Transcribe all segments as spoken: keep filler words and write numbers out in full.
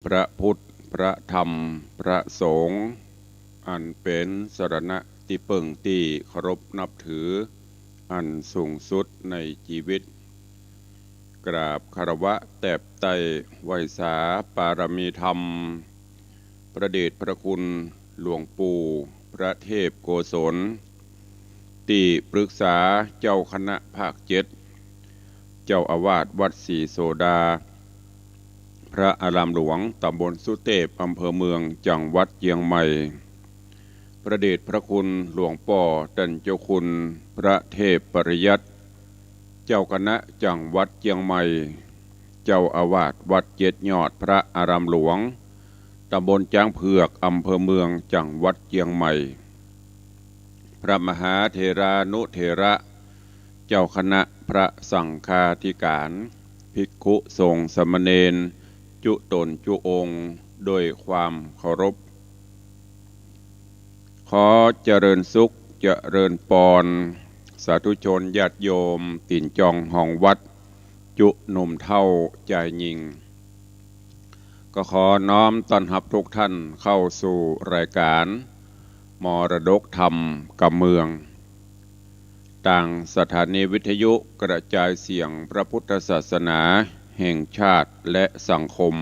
พระพุทธ พระธรรม พระสงฆ์ อันเป๋นสรณะตี้เปิ้งตี้เคารพนับถือ อันสูงสุดในจีวิต กราบคารวะแตบไต้ไหว้สาปารมีธรรม พระเดชพระคุณหลวงปู่พระเทพโกศล ตี้ปรึกษาเจ้าคณะภาคเจ็ด เจ้าอาวาสวัดศรีโสดา พระอารามหลวง ตำบลสุเตพ อำเภอเมือง จังหวัดเจียงใหม่ พระเดชพระคุณหลวงป้อต้านเจ้าคุณพระเทพปริยัติ เจ้าคณะจังหวัดเจียงใหม่ เจ้าอาวาสวัดเจ็ดยอด พระอารามหลวง ตำบลจ๊างเผือก อำเภอเมือง จังหวัดเจียงใหม่ พระมหาเถรานุเถระ เจ้าคณะ พระสังฆาธิการ ภิกขุสงฆ์สามเณร จุ๊ต๋นจุ๊องค์ โดยความเคารพ ขอเจริญสุข เจริญปอน สาธุชนญาติโยม ตี๋นจองฮองวัด จุ๊หนุ่มเฒ่าจายญิง ก็ขอน้อมต้อนฮับทุกท่านเข้าสู่รายการมรดกธรรมกำเมือง ตางสถานีวิทยุกระจายเสียงพระพุทธศาสนาแห่งชาติและสังคม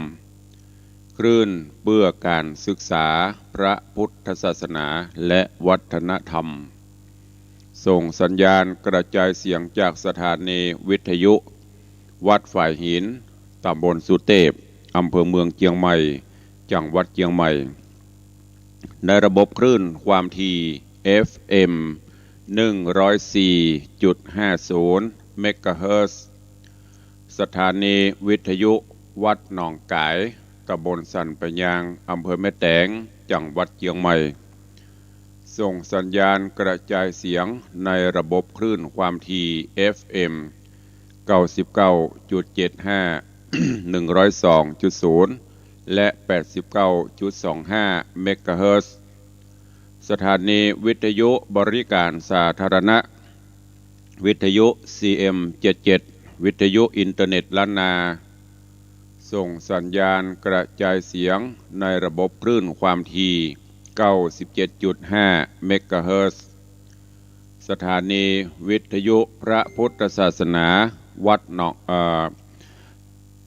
คลื่นเพื่อการศึกษาพระพุทธศาสนาและวัฒนธรรม ส่งสัญญาณกระจายเสียงจากสถานีวิทยุวัดฝายหิน ตำบลสุเตพ อำเภอเมืองเจียงใหม่ จังหวัดเจียงใหม่ ในระบบคลื่นความถี่ เอฟเอ็ม หนึ่งร้อยสี่จุดห้าศูนย์ เมกะเฮิรตซ์ สถานีวิทยุวัดหนองก๋าย ตำบลสันป่ายยาง อำเภอแม่แตง จังหวัดเจียงใหม่ ส่งสัญญาณกระจายเสียงในระบบคลื่นความถี่ เอฟเอ็ม เก้าสิบเก้าจุดเจ็ดห้า หนึ่งร้อยสองจุดศูนย์ และ แปดสิบเก้าจุดสองห้า เมกะเฮิรตซ์ สถานีวิทยุบริการสาธารณะ วิทยุ ซีเอ็มเจ็ดเจ็ด วิทยุอินเทอร์เน็ตล้านนา ส่งสัญญาณกระจายเสียงในระบบคลื่นความถี่ เก้าสิบเจ็ดจุดห้า เมกะเฮิรตซ์ สถานีวิทยุพระพุทธศาสนาวัดหนอง เอ่อ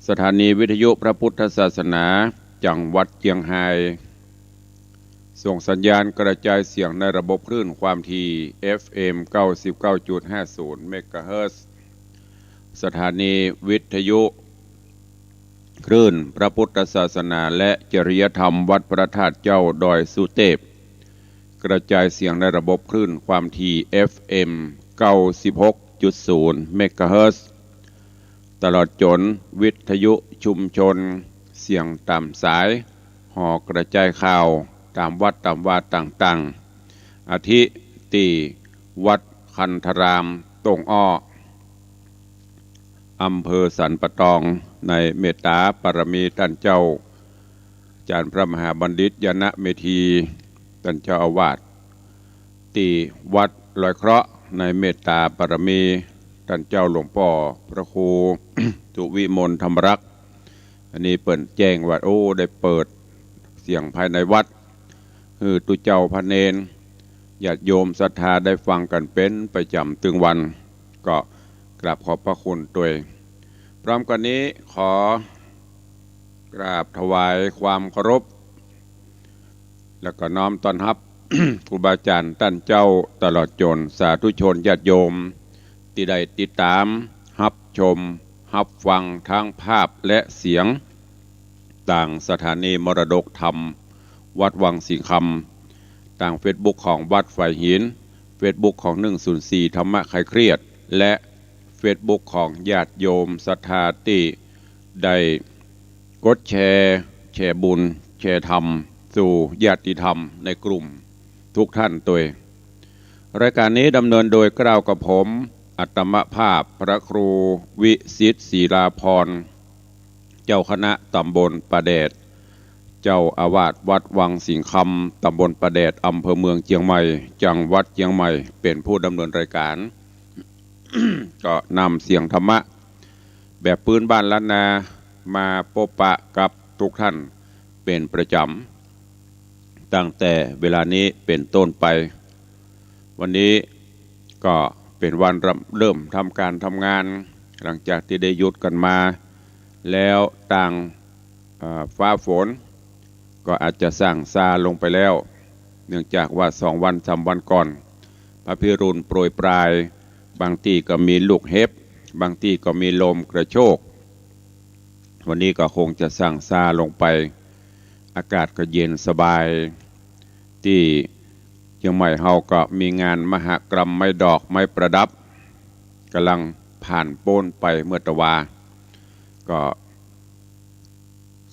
สถานีวิทยุพระพุทธศาสนาจังหวัดเจียงฮาย ส่งสัญญาณกระจายเสียงในระบบคลื่นความถี่ เอฟเอ็ม เก้าสิบเก้าจุดห้าศูนย์ เมกะเฮิรตซ์ สถานีวิทยุคลื่นพระพุทธศาสนาและจริยธรรมวัดพระธาตุเจ้าดอยสุเตพ กระจายเสียงในระบบคลื่นความถี่ เอฟเอ็ม เก้าสิบหกจุดศูนย์ เมกะเฮิรตซ์ ตลอดจ๋นวิทยุชุมชนเสียงต๋ามสาย หอกระจายข่าวต๋ามวัดต๋ามวาต่างๆ อาทิตี้วัดคันธาราม โต้งอ้อ อำเภอสันป่าตอง ในเมตต๋าปารมีต้านเจ้า อาจ๋ารย์พระมหาบัณฑิต ญาณเมธี ต้านเจ้าอาวาส ตี้วัดลอยเคราะห์ ในเมตต๋าปารมีต้านเจ้าหลวงป้อพระครู สุวิมลธรรมรักษ์ อันนี้เปิ้นแจ้งว่า โอ้ ได้เปิดเสียงภายในวัด หื้อตุ๊เจ้าพระเณร ญาติโยมศรัทธาได้ฟังกั๋นเป๋นประจ๋ำตึงวัน ก็กราบขอบพระคุณตวย พร้อมกั๋นนี้ขอกราบถวายความเคารพ แล้วก็น้อมต้อนฮับ ครูบาอาจ๋ารย์ต้านเจ้า ตลอดจ๋นสาธุชนญาติโยม ตี้ได้ติดต๋ามฮับชมฮับฟังทั้งภาพและเสียง ตางสถานีมรดกธรรมวัดวังสิงห์คำ ตางเฟซบุ๊กของวัดฝายหิน เฟซบุ๊กของหนึ่งศูนย์สี่ธรรมะคลายเครียด และเฟซบุ๊กของญาติโยมศรัทธาตี้ได้กดแชร์ แชร์บุญ แชร์ธรรม สู่ญาติธรรมในกลุ่มทุกท่านตวย รายการนี้ดำเนินโดยเกล้ากับผม อัตมภาพพระครูวิสิทธิ์ ศรีลาภรณ์ เจ้าคณะตำบลป่าแดด เจ้าอาวาสวัดวังสิงห์คำ ตำบลป่าแดด อำเภอเมืองเจียงใหม่ จังหวัดเจียงใหม่ เป๋นผู้ดำเนินรายการ ก็นำเสียงธรรมะแบบปื้นบ้านล้านนา มาปบปะกับทุกท่าน เป็นประจ๋ำ ตั้งแต่เวลานี้เป๋นต้นไป วันนี้ก็เป๋นวันเริ่ม เริ่มทำก๋านทำงาน หลังจากตี้ได้หยุดกั๋นมา แล้วตาง เอ่อ ฟ้าฝน ก็อาจจะส่างซาลงไปแล้ว เนื่องจากว่าสองวันสามวันก่อน พระพิรุณโปรยปราย บางตี้ก็มีลูกเห็บ บางตี้ก็มีลมกระโชก วันนี้ก็คงจะส่างซาลงไป อากาศก็เย็นสบาย ตี้เจียงใหม่เฮาก็มีงานมหกรรมไม้ดอกไม้ประดับ ก่ำลังผ่านป๊นไปเมื่อตะวา ก็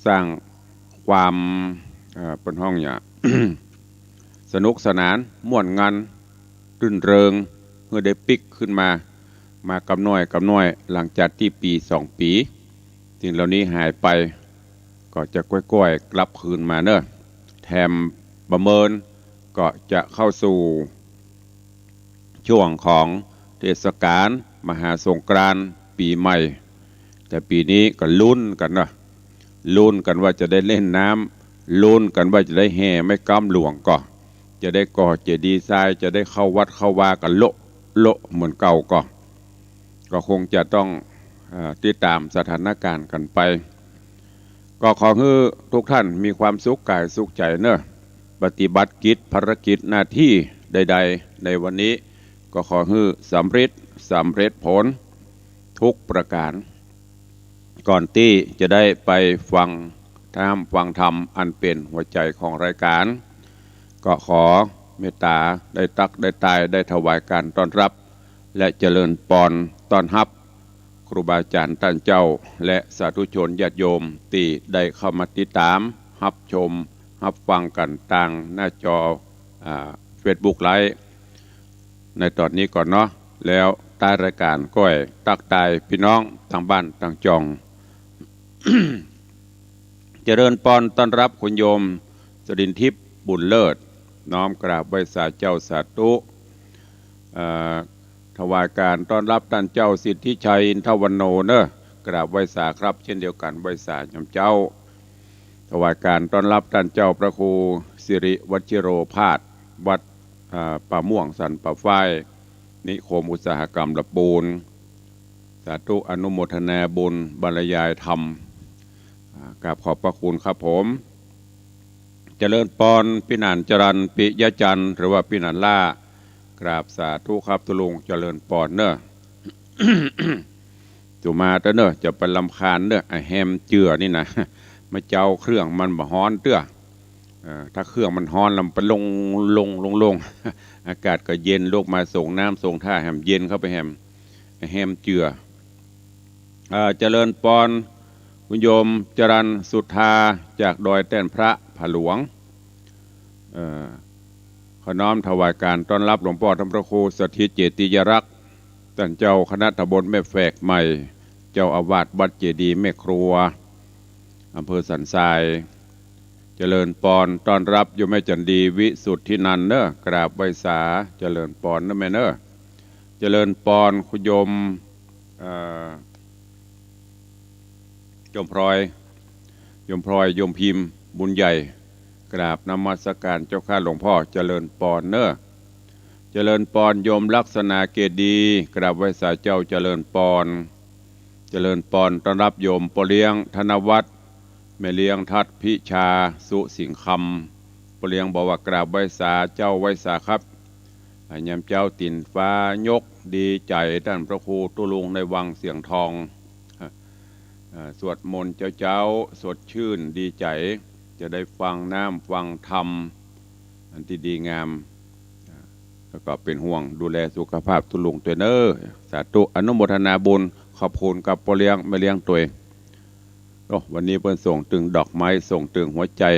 สร้างความ เอ่อ เปิ้นฮ้องหยัง สนุกสนาน ม่วนงัน รื่นเริง หื้อได้ปิ๊กขึ้นมา มากำน้อยกำน้อย หลังจากตี้ปี๋สองปี๋ สิ่งเหล่านี้หายไป ก็จะก้อยๆ กลับคืนมาเนาะ แถมบ่าเมินก็จะเข้าสู่ ช่วงของเทศกาลมหาสงกรานต์ปี๋ใหม่ แต่ปี๋นี้ก็ลุ้นกั๋นเนาะ ลุ้นกั๋นว่าจะได้เล่นน้ำ ลุ้นกั๋นว่าจะได้แห่ไม้กำหลวงก่อ จะได้ก่อเจดีย์ทราย จะได้เข้าวัดเข้าวากั๋นโละโละเหมือนเก่าก่อ ก็คงจะต้อง เอ่อ ติดต๋ามสถานการณ์กั๋นไป ก็ขอหื้อทุกท่านมีความสุขก๋ายสุขใจ๋เนาะ ปฏิบัติกิจภารกิจหน้าตี้ใดๆ ในวันนี้ ก็ขอหื้อสำเร็จ สำเร็จผลทุกประก๋าน ก่อนตี้จะได้ไปฟังธรรม ฟังธรรมอันเป๋นหัวใจ๋ของรายก๋าน ก็ขอเมตต๋าได้ตั๊กได้ตาย ได้ถวายก๋านต้อนรับ และเจริญปอนต้อนฮับ ครูบาอาจ๋ารย์ต้านเจ้า และสาธุชนญาติโยมตี้ได้เข้ามาติดต๋ามฮับชมฮับฟังกั๋นตางหน้าจอ อ่า เฟซบุ๊กไลฟ์ ในต๋อนนี้ก่อนเนาะ แล้วต้านรายก๋านก้อยตั๊กตายปี้น้องตางบ้านตางจอง เจริญปอนต้อนฮับคุณโยม สรินทิพย์ บุญเลิศ น้อมกราบไหว้สาเจ้าสาธุ เอ่อ ถวายก๋านต้อนฮับต้านเจ้าสิทธิชัย อินทวันโณเนาะ กราบไหว้สาครับ เช่นเดียวกั๋น ไหว้สาญำเจ้า ถวายก๋านต้อนฮับต้านเจ้าพระครูสิริวัชิโรภาส วัด เอ่อ ป่าม่วงสันป่าฝ้าย นิคมอุตสาหกรรมละปูน สาธุอนุโมทนาบุญบรรยายธรรม อ่า กราบขอบพระคุณครับผม เจริญปอน ปี้หนานจรัญ ปิยะจันทร์ หรือว่าปี้หนานล่า กราบสาธุครับตุ๊ลุง เจริญปอนเนาะ สุมาเต๊อะเนาะ จะไปรำคาญเนาะ ไอ้แฮมเจือนี่นะ เมื่อเจ๊าเครื่องมันบ่ฮ้อนเตื้อ เอ่อ ถ้าเครื่องมันฮ้อนแล้วมันไปลง ลง ลง ลง อากาศก็เย็น ลุกมาส่งน้ำส่งท่าแฮม เย็นเข้าไปแฮม ไอ้แฮมเจือ เอ่อ เจริญปอน คุณโยมจรัญสุธา จากดอยแต้นพระผาหลวง เอ่อ ขอน้อมถวายก๋านต้อนฮับหลวงป้อท่านพระครูสถิตเจติยรักษ์ ต้านเจ้าคณะตำบลแม่แฝกใหม่ เจ้าอาวาสวัดเจดีย์แม่ครัว อำเภอสันทราย เจริญปอนต้อนฮับโยมแม่จันดีวิสุทธินันท์เนาะ กราบไหว้สา เจริญปอนเนาะแม่เนาะ เจริญปอนคุณโยม เอ่อ โยมพลอย โยมพลอย โยมพิมพ์ บุญใหญ่ กราบนมัสการเจ้าข้าหลวงพ่อ เจริญปอนเนาะ เจริญปอนโยมลักษณาเกตดี กราบไหว้สาเจ้า เจริญปอน เจริญปอนต้อนฮับโยมป้อเลี้ยงธนวัฒน์ แม่เลี้ยงทัดพิชา สุสิงห์คำ ป้อเลี้ยงบอกว่ากราบไหว้สาเจ้าไหว้สาครับ อ่า ยามเจ๊าตี๋นฟ้ายกดีใจ๋ต้านพระครูตุ๊ลุงในวังเสียงทอง อ่า สวดมนต์เจ๊าๆ สดชื่นดีใจ๋ จะได้ฟังน้ำฟังธรรมอันตี้ดีงาม อ่า แล้วก็เป๋นห่วงดูแลสุขภาพตุ๊ลุงตวยเนาะ สาธุอนุโมทนาบุญ ขอบคุณกับป้อเลี้ยงแม่เลี้ยงตวย โอ้ วันนี้เปิ้นส่งตึงดอกไม้ ส่งตึงหัวใจ๋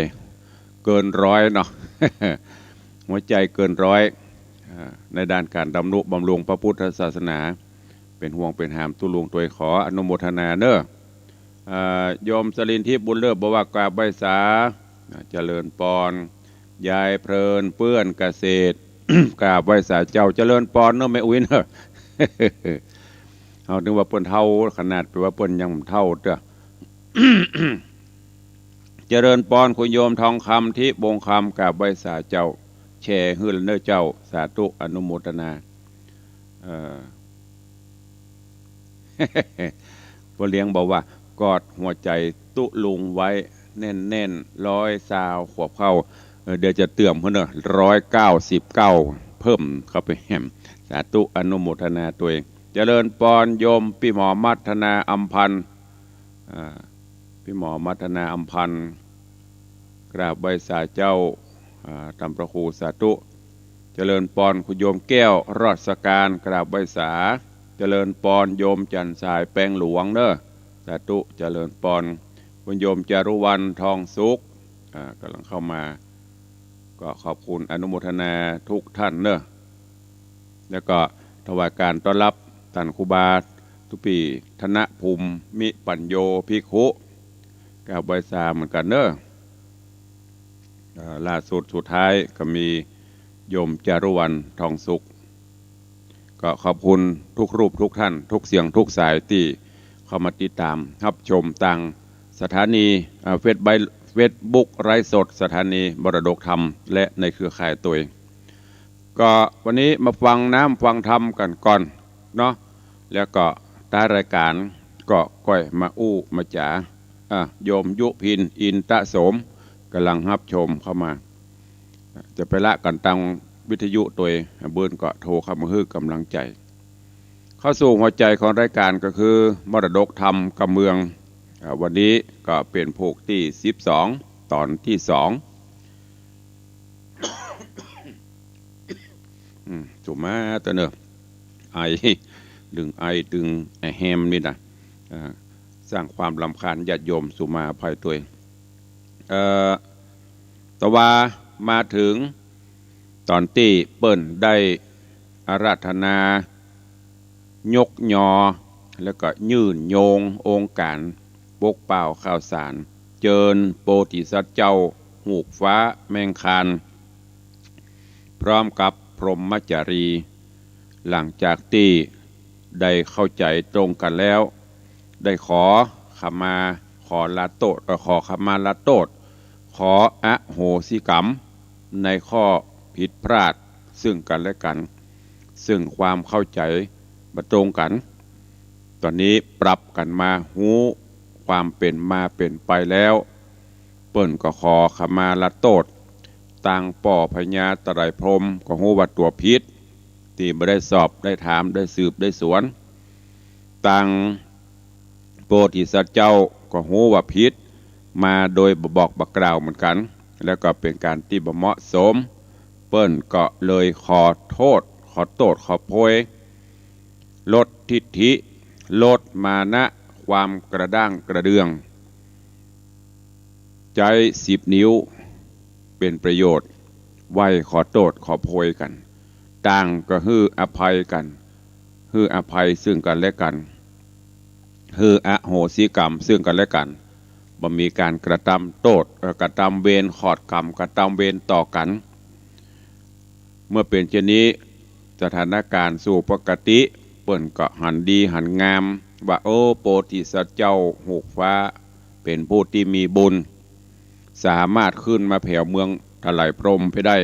เกินร้อยเนาะ หัวใจ๋เกินร้อย อ่า ในด้านก๋านดำนุบำรุงพระพุทธศาสนา เป๋นห่วงเป๋นหามตุ๊ลุงตวย ขออนุโมทนาเนาะ อ่า โยมสรินทิพย์บุญเลิศบอกว่ากราบไหว้สา อ่า เจริญปอน ยายเพลินเปื้อนเกษตร กราบไหว้สาเจ้า เจริญปอนเนาะแม่อุ๊ยเนาะ เฮานึกว่าเปิ้นเฒ่าขนาด แปลว่าเปิ้นยังบ่เฒ่าเตื้อ เจริญปอนคุณโยมทองคำ ทิพย์วงศ์คำ กราบไหว้สาเจ้า แชร์หื้อเน่อเจ้า สาธุ อนุโมทนา เอ่อ พ่อเลี้ยงบอกว่า กอดหัวใจ๋ตุ๊ลุงไว้แน่นๆ ร้อยซาวขวบเข้า เออ เดี๋ยวจะเติมหื้อเน่อ ร้อยเก้าสิบเก้า เพิ่มเข้าไปแหม สาธุ อนุโมทนาตวย เจริญปอนโยมปี้หมอมัทนาอำพันธ์ อ่า ปี้หมอมัทนาอำพันธ์ กราบไหว้สาเจ้า อ่า ต๋ามพระครู สาธุ เจริญปอนคุณโยมแก้ว ราชการ กราบไหว้สา เจริญปอนโยมจันทร์สายแปงหลวงเน่อ สาธุ เจริญปอนคุณโยมจารุวรรณ ทองสุข อ่า ก่ำลังเข้ามา ก็ขอบคุณอนุโมทนาทุกท่านเน่อ แล้วก็ถวายการต้อนรับต้านครูบาตุ๊ปี้ ธนภูมิ มิปัญโญภิกขุ กราบไหว้สาเหมือนกั๋นเน่อ เอ่อ ล่าสุดสุดท้ายก็มีโยมจารุวรรณ ทองสุข ก็ขอบคุณทุกรูปทุกท่าน ทุกเสียงทุกสายตี้เข้ามาติดต๋ามฮับชมตางสถานี อ่า เฟซไบ เฟซบุ๊กไลฟ์สดสถานีมรดกธรรม และในเครือข่ายตวย ก็วันนี้มาฟังน้ำฟังธรรมกั๋นก่อนเนาะ แล้วก็ท้ายรายการก็ก้อยมาอู้มาจ๋า อ่ะ โยมยุพิน อินตะโสม ก่ำลังฮับชมเข้ามา จะไปละกั๋นตางวิทยุตวย เปิ้นก็โทรเข้ามาหื้อก๋ำลังใจ๋ เข้าสู่หัวใจ๋ของรายการก็คือมรดกธรรมกำเมือง อ่า วันนี้ก็เป๋นผูกตี้สิบสอง ต๋อนตี้สอง อืม สุมาตะเน่อ ไอ ดึงไอ ดึงไอแฮมนี่นะ อ่า สร้างความรำคาญญาติโยม สุมาอภัยตวย เอ่อ แต่ว่ามาเถิงต๋อนตี้เปิ้นได้อาราธนา ยกยอ แล้วก็ยื่นโยงองค์ก๋านปกเป่าข้าวสาร เจิญโปธิสัตว์เจ้า ฮูกฟ้าแมงคาน พร้อมกับพรหมจารี หลังจากตี้ได้เข้าใจ๋ตรงกั๋นแล้ว ได้ขอขมา ขอลาโต้ษ เอ่อ ขอขมาลาโต้ษ ขออโหสิกรรมในข้อผิดพลาดซึ่งกั๋นและกั๋น ซึ่งความเข้าใจ๋บ่ตรงกั๋น ต๋อนนี้ปรับกั๋นมาฮู้ความเป๋นมาเป๋นไปแล้ว เปิ้นก็ขอขมาลาโต้ษ ตางป้อพญาตะไลพรหมก็ฮู้ว่าตั๋วผิด ตี้บ่ได้สอบ ได้ถาม ได้สืบ ได้สวน ตางโปธิสัตว์เจ้าก็ฮู้ว่าผิด มาโดยบ่บอกบ่กล่าวเหมือนกั๋น แล้วก็เป๋นก๋านตี้บ่เหมาะสม เปิ้นก็เลยขอโต้ษ ขอโต้ษขอโพย ลดทิฐิ ลดมานะ ความกระด้างกระเดื่อง ใจ๊สิบนิ้วเป๋นประโยชน์ ไหว้ขอโต้ษขอโพยกั๋น ต่างก็หื้ออภัยกั๋น หื้ออภัยซึ่งกั๋นและกั๋น หื้ออโหสิกรรมซึ่งกั๋นและกั๋น บ่มีก๋านกระตำโต้ษ เอ่อ กระตำเวรขอดกรรม กระตำเวรต่อกั๋น เมื่อเป๋นเช่นนี้ สถานก๋ารณ์สู่ปกติ เปิ้นก็หันดีหันงาม ว่า โอ้ โปธิสัตว์เจ้าฮูกฟ้า เป๋นผู้ตี้มีบุญ สามารถขึ้นมาแผวเมืองตะไลพรหมไปได้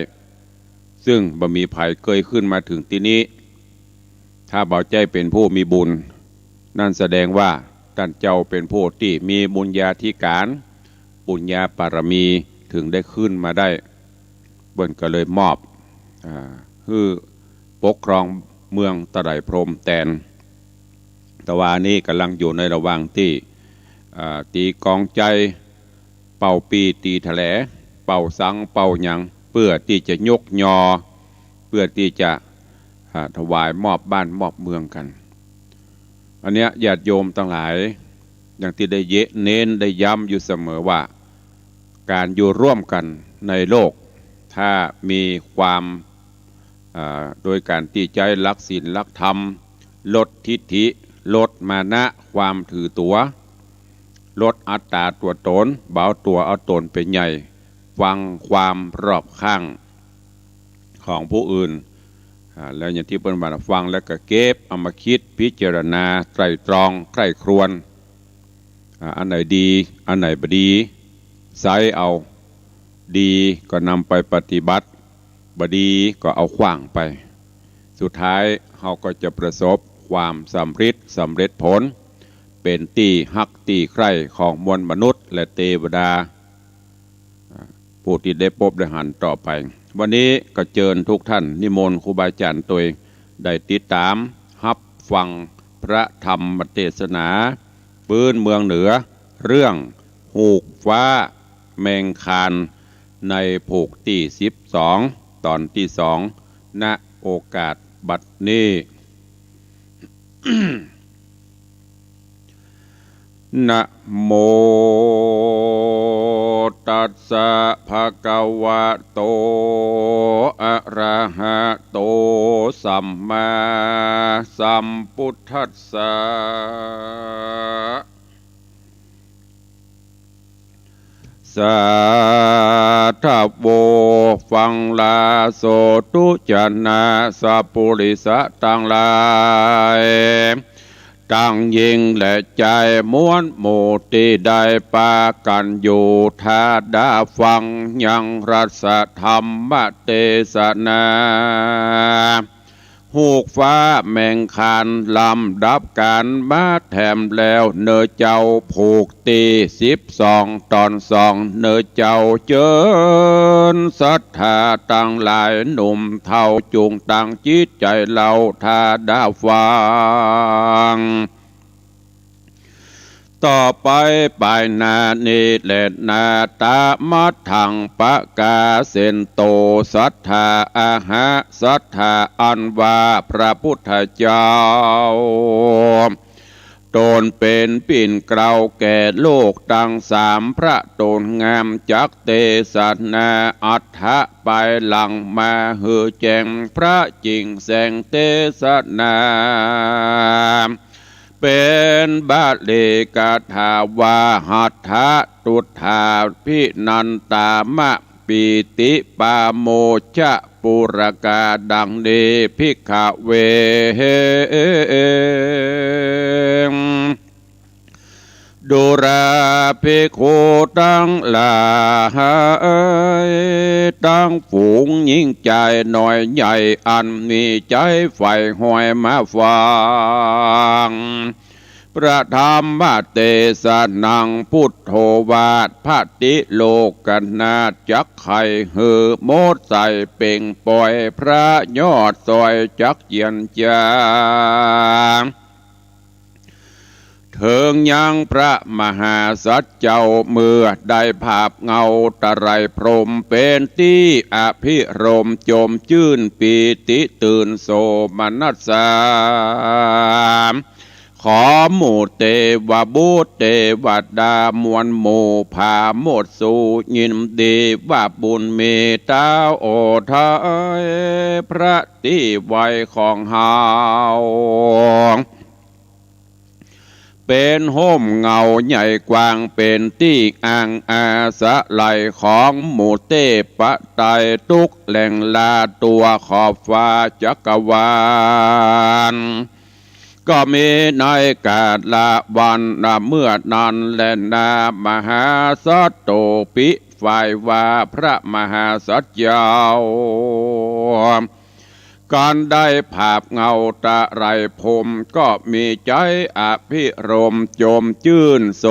ซึ่งบ่มีใผเกยขึ้นมาเถิงตี้นี้ ถ้าบ่ใจ้เป๋นผู้มีบุญ นั่นแสดงว่าต้านเจ้าเป๋นผู้ตี้มีบุญญาธิก๋าร ปุญญาปารมี เถิงได้ขึ้นมาได้ เปิ้นก็เลยมอบ อ่า หื้อปกครองเมืองตะไลพรหมแตน แต่ว่าอันนี้ก่ำลังอยู่ในระหว่างตี้ อ่า ตี๋กองใจ๋ เป่าปี้ตี๋แถแหล เป่าสัง เป่าหยัง เปื้อตี้จะยกยอ เปื้อตี้จะ อ่า ถวายมอบบ้านมอบเมืองกั๋น อันเนี้ยญาติโยมตังหลาย อย่างตี้ได้เยะเน้นได้ย้ำอยู่เสมอว่า ก๋านอยู่ร่วมกั๋นในโลก ถ้ามีความ อ่า โดยก๋านตี้ใจ๊หลักศีลหลักธรรม ลดทิฐิ ลดมานะ ความถือตั๋ว ลดอัตตาตั๋วต๋น บ่เอาตั๋วเอาต๋นเป๋นใหญ่ ฟังความรอบข้างของผู้อื่น อ่า แล้วอย่างตี้เปิ้นว่า ฟังแล้วก็เก็บเอามาคิดพิจารณาไตร่ตรองใคร่ครวญ อ่า อันไหนดี อันไหนบ่ดี ใจ๊เอา ดีก็นำไปปฏิบัติ บ่ดีก็เอาขว้างไป สุดท้ายเฮาก็จะประสบความสำเร็จ สำเร็จผล เป๋นตี้ฮักตี้ใคร่ของมวลมนุษย์และเตวดา ผู้ตี้ได้ปบได้หันต่อไป วันนี้ก็เจิญทุกท่านนิมนต์ครูบาอาจ๋ารย์ตวย ได้ติดต๋ามฮับฟังพระธรรมเตสนาปื๊นเมืองเหนือ เรื่อง ฮูกฟ้าแมงคาน ในผูกตี้สิบสอง ต๋อนตี้สอง ณ โอกาสบัดนี้ นะโมตัสสะ ภะคะวะโต อะระหะโต สัมมาสัมพุทธัสสะ สาธะโว ฟังลาโสธุ ชนะสัปปุริสะตังหลาย ตังญิงและจาย มวลหมู่ตี้ได้ปากั๋นอยู่ ถ้าได้ฟังยังรัสธรรมเตสนา ฮูกฟ้าแมงคาน ลำดับกั๋นมาแถมแล้ว เน่อเจ้า ผูกตี้สิบสอง ต๋อนสอง เน่อเจ้า เจิญศรัทธาตังหลาย หนุ่มเฒ่าจุ่งตั้งจิตใจ๋เล่า ถ้าได้ฟัง ต่อไปป๋ายหน้านี้แลนา ตะมะทัง ปะกาเสนโต ศรัทธาอะหะ ศรัทธาอันว่าพระพุทธเจ้า ต๋นเป๋นปิ่นเกล้าแก่โลกตังสาม พระต๋นงามจักเตสนา อัฏฐะป๋ายหลังมาหื้อแจ้ง พระจิ่งแสงเตสนา เป๋นบาลีคาถาว่า หัตถะตุฏฐาภินันตามะ ปีติปาโมจจะปุรกา ดังนี้ ภิกขะเว ดูราภิกขุตังหลาย ตังฝูงญิงจายน้อยใหญ่ อันมีใจ๋ใฝ่ฮอยมาฟัง พระธรรมเตสนา พุทโธวาท ปฏิโลกนาถ จักไขหื้อหมดใสเป่งป่อย พระยอดสอยจักเยียนจาง เถิงยังพระมหาสัจเจ้า เมื่อได้ผาบเงาตะไลพรหม เป๋นตี้อภิรมย์จมจื้นปีติตื่นโสมนัสสา ขอหมู่เตวบุตรเตวดามวลหมู่ผาหมดสู้ ยินดีว่าบุญมีเต้าโอไทย พระตี้ไหวของเฮา เป๋นฮ่มเงาใหญ่กว้าง เป๋นตี้อ้างอาศัยของหมู่เตปะไตร ทุกแหล่งลาตั๋วขอบฟ้าจักรวาล ก็มีในกาละวันเมื่อนั้นแลนา มหาสัตโตปิ ฝ่ายว่าพระมหาสัจเจ้า กันได้ผาบเงาตะไลพรหม ก็มีใจ๋อภิรมย์จมจื้นโส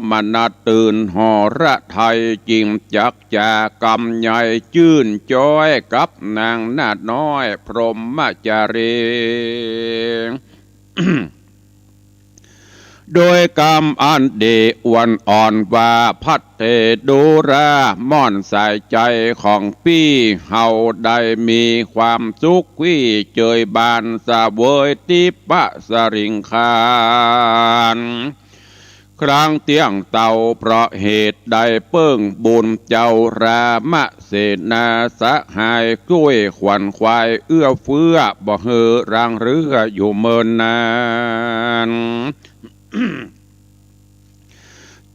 มนัสตื่นหรไทย จิ่งจักจ๋ากำใหญ่จื้นจ้อยกับนางนาฏน้อยพรหมจารี โดยกำอันดีอวนอ่อนว่า ภัทเทดูรา ม่อนสายใจ๋ของปี้ เฮาได้มีความสุขกี้เจยบานเสวยทิพย์สริงคาร ครั้งเตี้ยงเต้า เพราะเหตุได้เปิ้งบุญเจ้ารามเสนาสหาย จ้วยขวัญขวายเอื้อเฟื้อ บ่หื้อรังเรืออยู่เมินนาน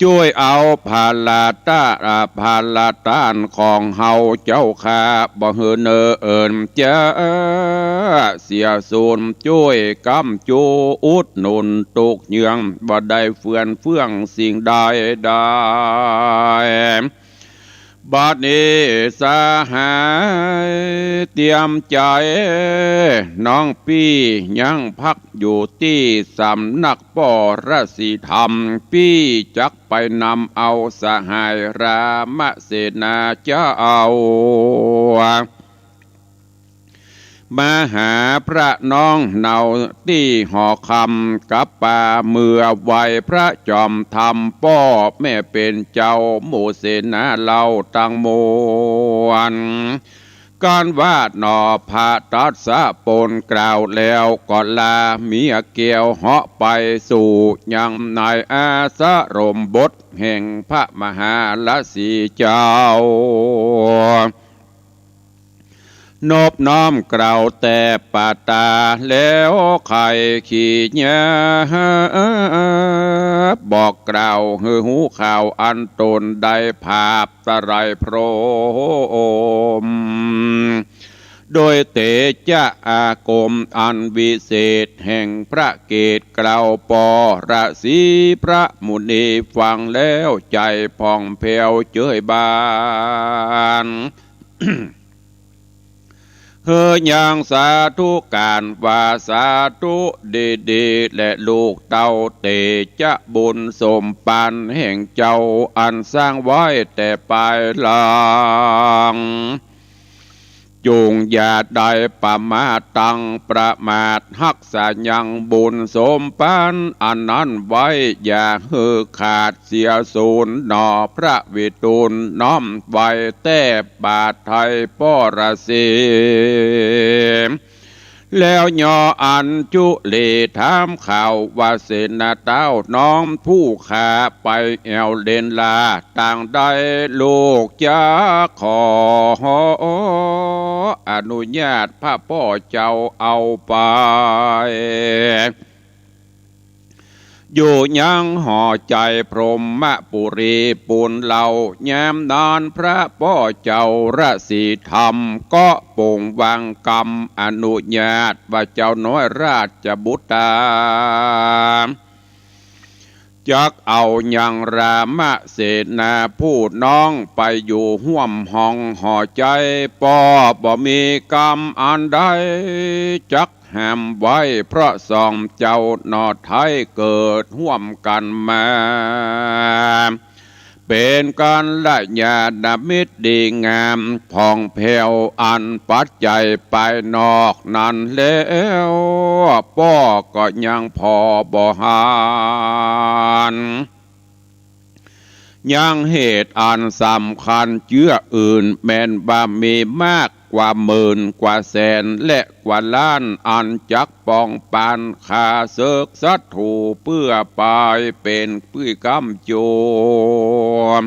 จ้วยเอาผลาตะ ผลาตานของเฮาเจ้าข้า บ่หื้อเนินเอิ้นจะเสียสูญ จ้วยก๊ำจูอุดหนุนทุกเยื่อง บ่ได้เฟื่อนเฟืองสิ่งใดใด บัดนี้สหายเตรียมใจ๋ น้องปี้ยังพักอยู่ตี้สำนักป้อระสีธรรม ปี้จักไปนำเอาสหายรามเสนาเจ้า มาหาพระน้องเฮาตี้หอคำ กับปาเมือไหว้พระจอมธรรม ป้อแม่เป๋นเจ้าหมู่เสนาเฮาตังมวล กันว่าหนอ พระทัสสะปนกล่าวแล้วก็ลาเมียแก้วเหาะไปสู่ยังในอาสรมบทแห่งพระมหาราสีเจ้า นบน้อมกล่าวแต่ปาตาแล้วไขขีญาบ บอกกล่าวหื้อฮู้ข่าวอันตนได้ผาบ ตะไลพรหม โดยเตจะอาคมอันวิเศษแห่งพระเกศกล่าวป้อระสีพระมุนีฟังแล้วใจ๋ผ่องแผ้วเจิ่งบาน เฮอยังสาธุก๋านว่าสาธุดีๆ และลูกเต้าเตจะบุญสมปันแห่งเจ้าอันสร้างไว้แต่ปายหลัง จุ่งอย่าได้ประมาทตังประมาท ฮักษายังบุญสมปันอันนั้นไว้อย่าหื้อขาดเสียสูญหนอ พระวิทูลน้อมไหว้แต่บาทไทยป้อระสี แล้วย่ออัญจุลีถามข่าวว่าเสนาเต้าน้องผู้ข้าไปแอ่วเล็นลาตางใด ลูกจักขออนุญาตพระป้อเจ้าเอาไป อยู่ยังหอใจ๋พรหมปุรีปูนเล่า ยามนั้นพระป้อเจ้าระสีธรรมก็โป่งวางกำอนุญาตว่าเจ้าน้อยราชบุตรา จักเอายังรามเสนาผู้น้องไปอยู่ฮ่วมห้องหอใจ๋ ป้อบ่มีกำอันใดจักห้ามไว้ เพราะสองเจ้าหน่อไท้เกิดฮ่วมกั๋นมา เป๋นกัลยาณมิตรดีงามผ่องแผ้ว อันปัจจัยภายนอกนั้นแล้ว ป้อก็ยังผ่อบ่หัน ยังเหตุอันสำคัญเจื้ออื่น แม้นว่ามีมากกว่าหมื่นกว่าแสนและกว่าล้าน อันจักป้องปรานข้าศึกศัตรู๋เปื้อไปเป๋นปื้อก้ำจุ่ม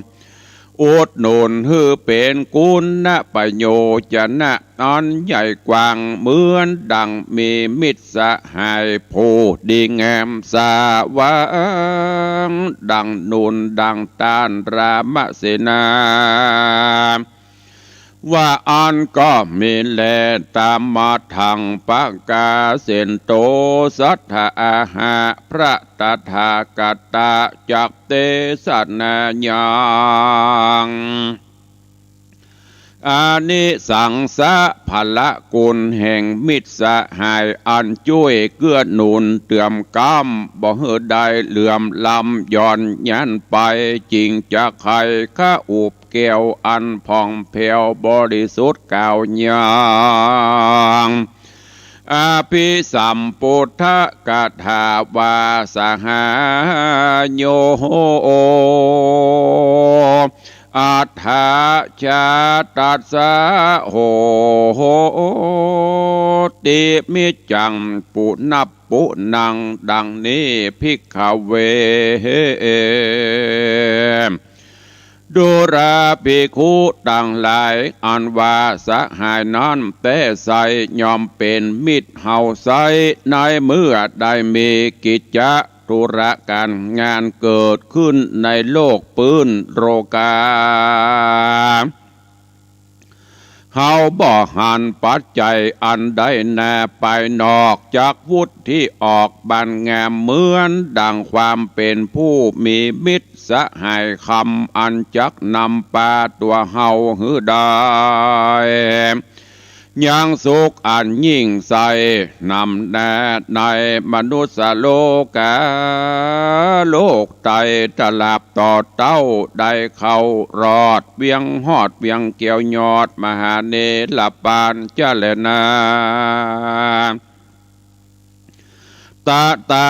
อุดหนุนหื้อเป๋นกุณประโยชนะอันใหญ่กว้าง เหมือนดังมีมิตรสหายผู้ดีงามสาวัง ดังนูนดังต้านรามเสนา ว่าอั้นก็มีแล ตามมาทังปะกาเสนโต สัตถาอาหะ พระตถาคตะจักเตสนายัง อานิสังสะพละกุณแห่งมิตรสหายอันจ้วยเกื้อหนุนเตื้อมก้ำ บ่หื้อได้เหลื่อมล้ำหย่อนยันไป จึงจะไขข้าอุบแก้วอันผ่องแผ้วบริสุทธิ์กล่าวยัง อภิสัมปุทธกถาวาสหายโย อัฏฐาชาตัสสะโหติ มิจจังปุณัปปุณัง ดังนี้ ภิกขเว ดูราภิกขุตังหลาย อันว่าสหายนั้นแต๊ไซร้ ย่อมเป๋นมิตรเฮาไซร้ ในเมื่อได้มีกิจจะธุระก๋านงานเกิดขึ้นในโลกปื้นโลกา เขาบ่หันปัจจัยอันใดนาไปนอกจากวุฒิออกบันงามเหมือนดังความเป๋นผู้มีมิตรสหายคำอันจักนำปาตั๋วเฮาหื้อได้ ยังสุขอันยิ่งใสนำแน่ในมนุษย์โลกา โลกไตรตราบต่อเต้าได้เข้ารอดเวียงฮอดเวียงแก้วยอดมหาเนรปานจะแลนา ตะตา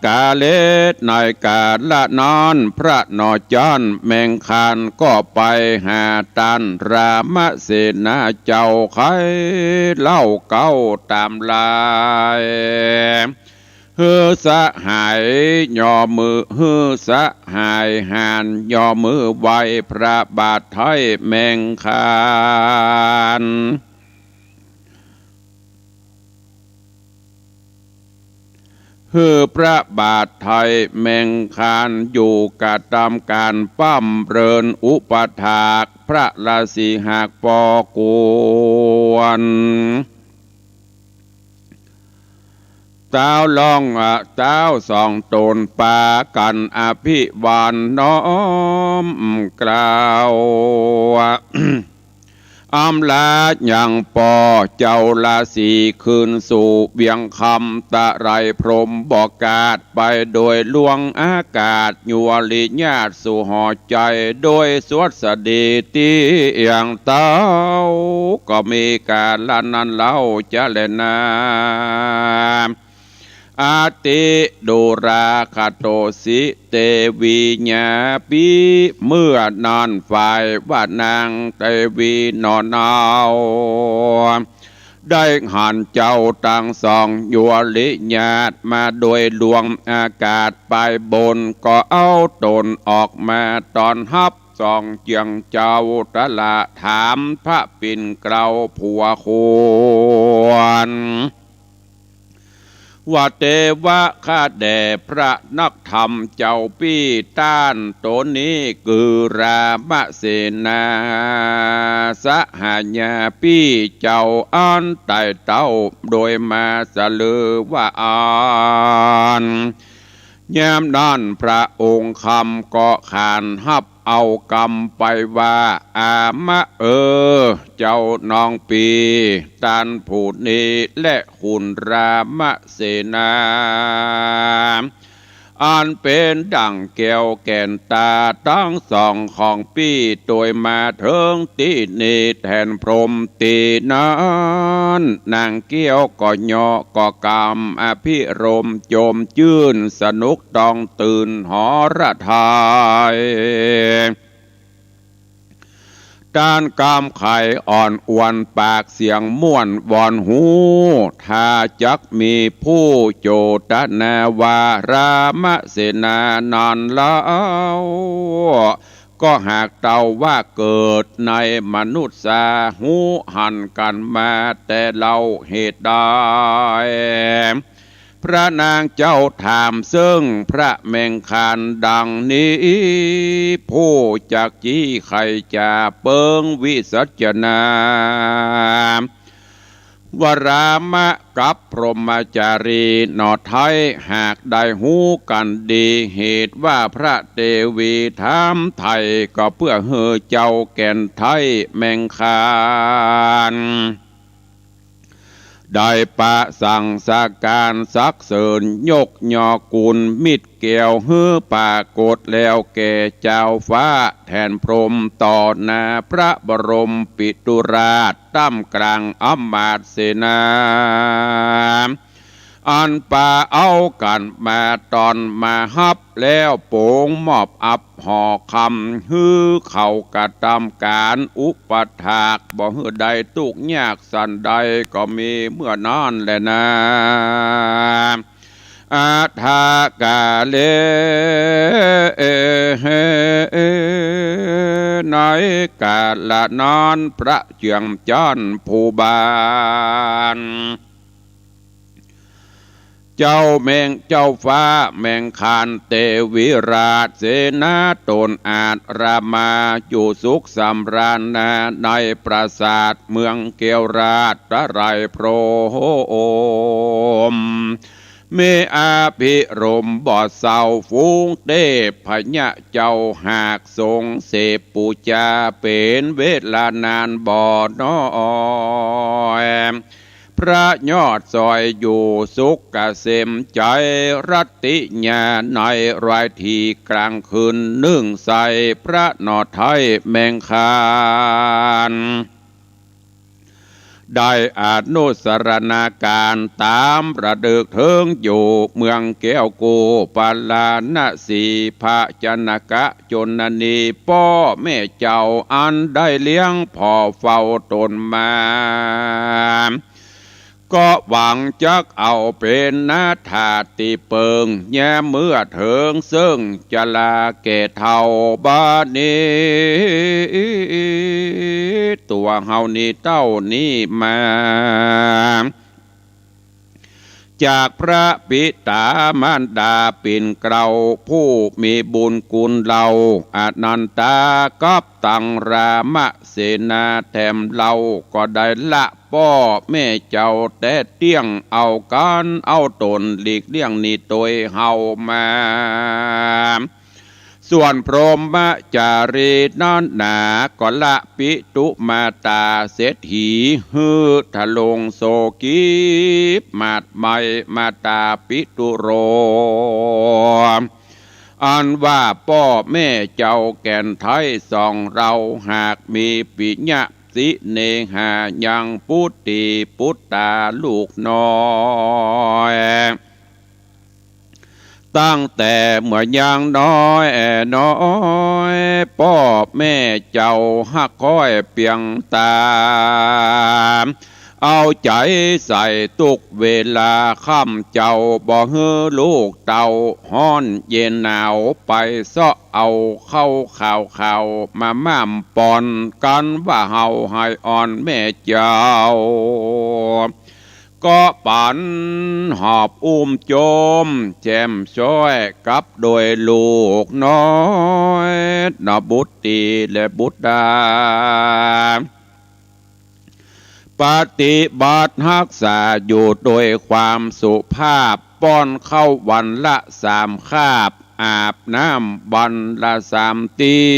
กาเล ในกาละนั้น พระหนอจั้นแมงคานก็ไปหาต้านรามเสนาเจ้า ใค่เล่าเก๊าต๋ามลาย หื้อสหายย่อมือ หื้อสหายหานย่อมือไหว้พระบาทไท้แมงคาน หื้อพระบาทไท้แมงคานอยู่กระตำก๋านปำเริญอุปถากพระราศีหากปอควร เต้าร้อง เต้าสองต๋นปากั๋นอภิวาทน้อมเกล้า อำลายังปอเจ้าราศีคืนสู่เวียงคำ ตะไลพรหมบ่กาดไปโดยหลวงอากาศ ยัวริญาติสู่หอใจ๋โดยสวัสดีตี้เอี่ยงเต้า ก็มีกาละนั้นเล่าจะแลนา อติดูราคะโตสิเตวีญาปี เมื่อนั้นฝ่ายว่านางเตวีหนอเนาได้หันเจ้าตังสองยัวริญาติมาโดยหลวงอากาศไปบน ก็เอาต๋นออกมาต้อนฮับสองเจียงเจ้า ตะละถามพระปิ่นเกล้าผัวควร ว่าเตวะข้าแด่พระนักธรรมเจ้าปี้ ต้านต๋นนี้คือรามเสนา สหายาปี้เจ้าอันไต่เต้าโดยมาสะลือว่าอั้น ยามนั้นพระองค์คำก็ขานฮับเอากำไปว่า อามะเออ เจ้าน้องปี้ ต้านผู้นี้แลคุณรามเสนา อันเป๋นดั่งแก้วแก่นต๋าตังสองของปี้ โตยมาเถิงตี้นี้แทนพรหมตี้นั้น นางแก้วก็เยาะก็กำอภิรมย์จมจื้นสนุกต้องตื่นหรไทย ต้านกำไขอ่อนอวนปากเสียงม่วนวอนฮู้ ถ้าจักมีผู้โจตนาวารามเสนานั้นแล้ว ก็หากเต้าว่าเกิดในมนุษย์สา ฮู้หันกั๋นมาแต่เล่าเหตุใด พระนางเจ้าถามเซิ่งพระแมงคานดังนี้ ผู้จักจี้ไขจ๋าเปิงวิสัชนา วรามะกับพรหมจารีหนอไท้ หากได้ฮู้กั๋นดีเหตุว่าพระเตวีถามไถ่ ก็เปื้อหื้อเจ้าแก่นไท้แมงคาน ได้ประสังสการสรรเสริญยกยอกุณมิตรแก้วหื้อปรากฏแล้วแก่เจ้าฟ้าแทนพรหมต่อหน้าพระบรมปิตุราชต้ามกลางอำมาตย์เสนา อันปาเอากั๋นมาต้อนมาฮับแล้วโป๋งมอบอับหอคำหื้อเขากระตำก๋านอุปถากบ่หื้อได้ตุ๊กข์ยากสันใดก็มีเมื่อนั้นแลนา อัฏฐกาเล ในกาละนั้นพระเจื้องจั๊นผู้บาน เจ้าแมง เจ้าฟ้าแมงคานเตวิราช เสนาต๋นอาจรามา อยู่สุขสำราญนา ในปราสาทเมืองแก้วราช ตะไลพรหม มีอภิรมย์บ่เศร้า ฝูงเตพยะเจ้าหากทรงเสพปู๋จา เป๋นเวลานานบ่น้อย พระยอดสอยอยู่สุขเกษมใจ๋ รัตติญาในรอยถีกลางคืน นึ่งใส่พระหน่อไท้แมงคาน ได้อนุสรณาการต๋ามระเดิกเถิงอยู่เมืองแก้วกุปาลาณสี พระจนกะจนนี ป้อแม่เจ้าอันได้เลี้ยงผ่อเฝ้าต๋นมา ก็หวังจักเอาเป๋นนาถาติเปิง ยามเมื่อเถิงเซิ่งจราแก่เฒ่า บาดนี้ ตั๋วเฮานี้เต้านี้มา จากพระปิต๋ามารดาปิ่นเกล้า ผู้มีบุญกุณเล่า อนันตากับตังรามเสนาแถมเฮา ก็ได้ละป้อแม่เจ้าแต๊เตี้ยง เอากั๋นเอาต๋นหลีกเลี่ยงหนีตวยเฮามา ส่วนพรหมจารีนั้นหนา ก็ละปิตุมาตาเศรษฐี หื้อทะลงโสกีบหมาดไหม้มาตาปิตุโร อันว่าป้อแม่เจ้าแก่นไท้สองเฮา หากมีปิยะสิเนหายังปุตติปุตตาลูกน้อย ตั้งแต่เมื่อยังน้อยน้อย ป้อแม่เจ้าฮักค้อยเปียงต๋า เอาใจ๋ใส่ตุ๊กเวลา ค่ำเจ้าบ่หื้อลูกเต้าฮ้อนเย็นหนาว ไปเซาะเอาข้าวขาวๆ มาม่ำป้อนกั๋นว่าเฮาหายอ่อนแม่เจ้า ก็ปั๋นหอบอุ้มโจมแจ่มจ้อยกับโดยลูกน้อย นะบุตรีและบุตรา ปฏิบัติฮักษาอยู่โดยความสุภาพ ป้อนข้าววันละสามคาบ อาบน้ำวันละสามตี้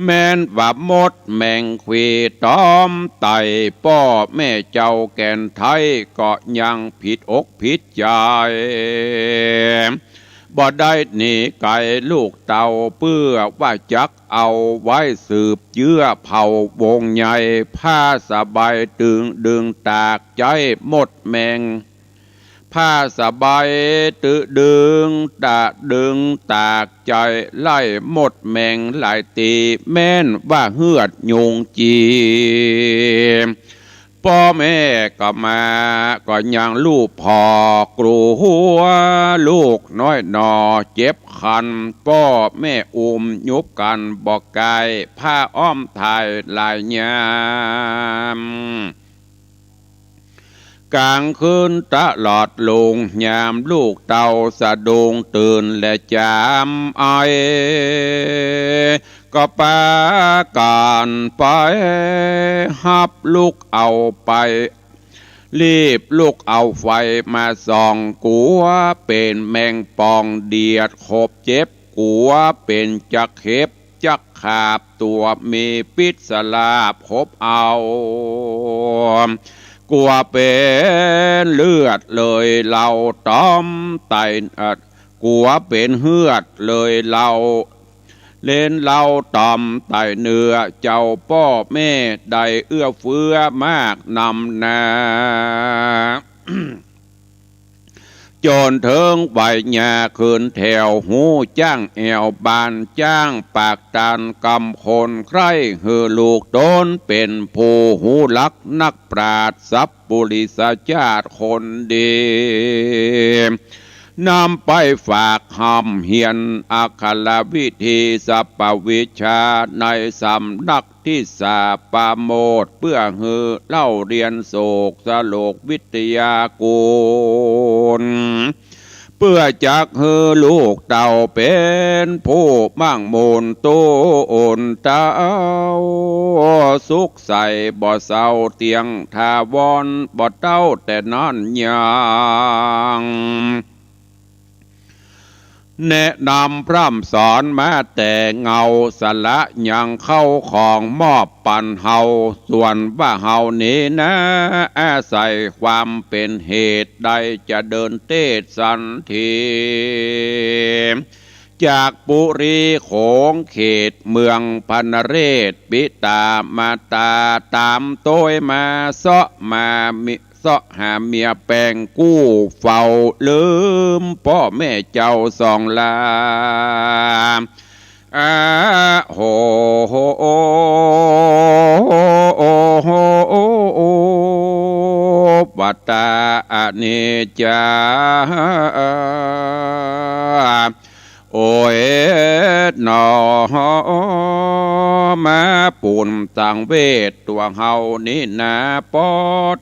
แม้นว่ามดแมงขวี้ตอมไต่ป้อแม่เจ้าแก่นไท้ ก็ยังผิดอกผิดใจ๋ บ่ได้หนีไก๋ลูกเต้า เปื้อว่าจักเอาไว้สืบเจื้อเผ่าวงใหญ่ ผ้าสบายตึงดึงตากใจ๊มดแมง ผ้าสบายตึงดึงตะดึงตากใจ๋ไล่มดแมงหลายตี้ แม้นว่าเฮือดยุงจี ป้อแม่ก็มาก็ยังลูบผ่อกลัวลูกน้อยหน่อเจ็บคัน ป้อแม่อุ้มยุบกั๋นบ่ไก๋ ผ้าอ้อมไถ่หลายยาม ก๋างคืนตลอดลุง ยามลูกเต้าสะดุ้งตื่นและจ๋ำไอ ก็ปากั๋นไปฮับลุกเอาไป รีบลุกเอาไฟมาส่อง กั๋วเป๋นแมงป่องเดียดขบเจ็บ กั๋วเป๋นจักเห็บจักขาบ ตั๋วมีปิ๊ษราบขบเอา กั๋วเป๋นเลือดเลยเหล่าต๋อมไต่ เอ่อ กั๋วเป๋นเฮือดเลยเหล่า เล็นเหล่าต๋อมไต่เนื้อ เจ้าป้อแม่ได้เอื้อเฟื้อมากนำนา จ๋นเถิงไหวยาขึ้นแถว ฮู้จ้างแอ่วบานจ้างปากตานกำคน ใคร่หื้อลูกต๋นเป๋นผู้ฮู้หลักนักปราชญ์ สัปปุริสจาติคนดี นำไปฝากฮ่ำเฮียนอักขรวิธีสัพพวิชชาในสำนักทิสสาปโมทย์ เปื้อหื้อเล่าเฮียนโศกสโลกวิทยากุล เปื้อจักหื้อลูกเต้าเป๋นผู้มั่งมูนตูนเต้า สุขใสบ่เศร้าเตี้ยงถาวร บ่เต้าแต่นั้นยัง แนะนำพร่ำสอนมาแต่เยาว์ สละยังเข้าของมอบปันเฮา ส่วนว่าเฮานี้นา อาศัยความเป๋นเหตุ ได้จะเดินเตศน์สันที จากปุรีโขงเขตเมืองพนเรศ ปิตามาตาต๋ามโตยมา เซาะมามิ เซาะหาเมียแปงกู้ เฝ้าลืมป้อแม่เจ้าสองลา อาโห ปตาอเนจจา โอยหนอ มาปูนสังเวชตั๋วเฮานี้นา ป้อ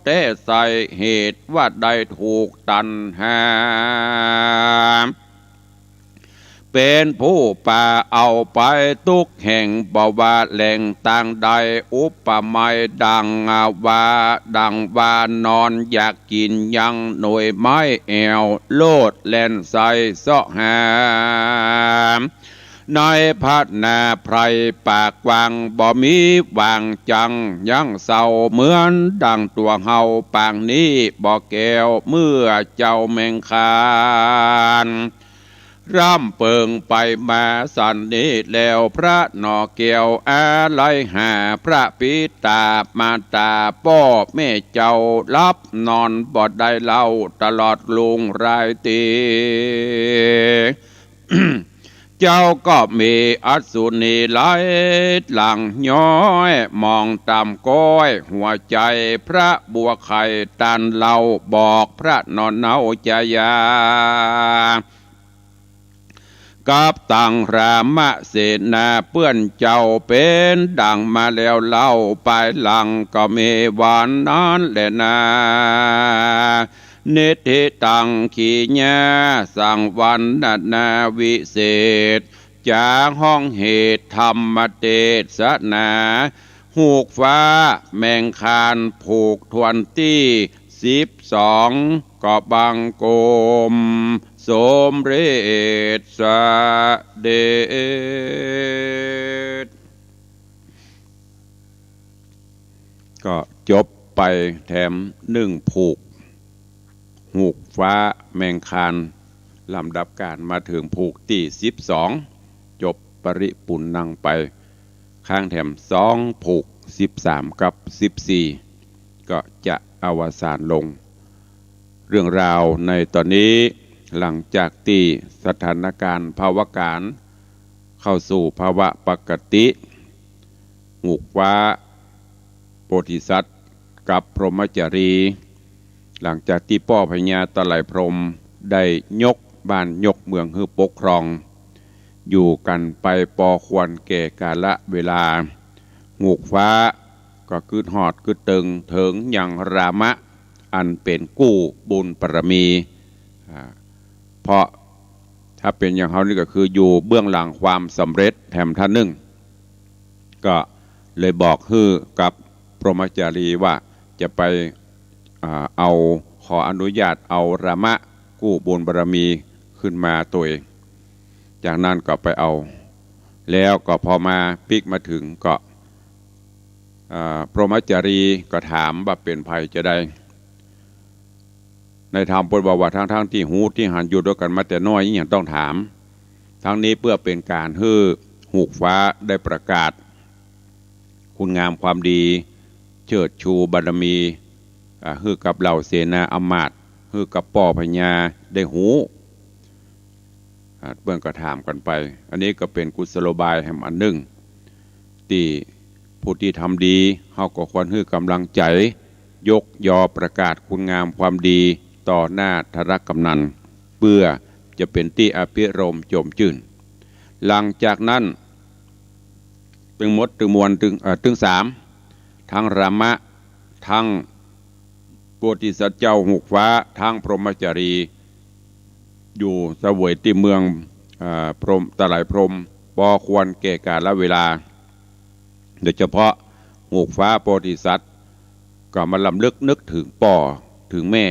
แต่ใสเหตุว่าได้ถูกตัณหา เป๋นผู้ปาเอาไปตุ๊กแห่ง บ่ว่าแหล่งตางใด อุปไมยดังว่า ดังว่านอนอยากกิ๋นยังหน่วยไม้แอ่ว โลดแล่นใส่เซาะหา ในพนาไพรปากกว้าง บ่มีหว่างจัง ยังเศร้าเหมือนดังตั๋วเฮาปางนี้ บ่แก้วเมื่อเจ้าแมงคาน ร่ำเปิงไปมาสันนี้แล้ว พระหน่อแก้วอาลัยหา พระปิตามาตาป้อแม่เจ้าหลับนอนบ่ได้เล่า ตลอดลุงรายตี เจ้าก็มีอัศนีไหลหลั่งย้อย มองต๋ามก้อยหัวใจ๋ พระบัวไข่ตานเล่า บอกพระหน่อเนาจะยา กับตังรามเสนาเปื้อนเจ้า เป๋นดังมาแล้วเล่า ปายหลังก็มีวันนั้นแลนา นิทธิตังขีญา สังวรรณนาวิเศษ จาฮ้องเหตุธรรมเตสนา ฮูกฟ้าแมงคานผูกถ้วนตี้สิบสอง ก็บังคมสมเร็จเสด็จ ก็จบไปแถมหนึ่งผูก ฮูกฟ้าแมงคาน ลำดับการมาเถิงผูกตี้สิบสอง จบปริปุณณังไป ค้างแถมสองผูก สิบสามกับสิบสี่ ก็จะอวสานลง เรื่องราวในต๋อนนี้ หลังจากตี้สถานการณ์ภาวการณ์เข้าสู่ภาวะปกติ ฮูกฟ้าโพธิสัตว์กับพรหมจารี หลังจากตี้ป้อพญาตะไลพรหมได้ยกบ้านยกเมืองหื้อปกครอง อยู่กั๋นไปปอควรแก่กาละเวลา ฮูกฟ้าก็กึ๊ดฮอดกึ๊ดเติงเถิงยังรามะ อันเป๋นกู้บุญบารมี อ่า เพราะถ้าเป๋นอย่างเฮานี่ก็คืออยู่เบื้องหลังความสำเร็จแถมท่านนึ่ง ก็เลยบอกหื้อกับพรหมจารีว่าจะไป อ่า เอา ขออนุญาตเอารามะกู้บุญบารมีขึ้นมาตวย จากนั้นก็ไปเอา แล้วก็พอมาปิ๊กมาเถิงก็ อ่า พรหมจารีก็ถามว่าเป๋นใผจะใด ในธรรมเปิ้นว่า ว่าทั้งๆ ตี้ฮู้ตี้หันอยู่ตวยกั๋นมาแต่น้อย ยังต้องถาม ทั้งนี้เปื้อเป๋นก๋านหื้อฮูกฟ้าได้ประกาศคุณงามความดี เชิดชูบารมี อ่า หื้อกับเหล่าเสนาอำมาตย์ หื้อกับป้อพญาได้ฮู้ อ่า เปิ้นก็ถามกั๋นไป อันนี้ก็เป๋นกุศโลบายแหมอันนึ่ง ตี้ผู้ตี้ทำดี เฮาก็ควรหื้อก๋ำลังใจ๋ ยกยอประกาศคุณงามความดีต่อหน้าทระกำนัล เปื้อ จะเป๋นตี้อภิรมย์จมจื้น หลังจากนั้น ตึงหมดตึงมวลตึง เอ่อ ตึงสาม ตึงรามะ ตึงโพธิสัตว์เจ้าฮูกฟ้า ตึงพรหมจารี อยู่เสวยตี้เมือง เอ่อ พรหม ตะไลพรหม ปอควรแก่กาลเวลา โดยเฉพาะฮูกฟ้าโพธิสัตว์ ก็มาลำลึกนึกเถิงป้อเถิงแม่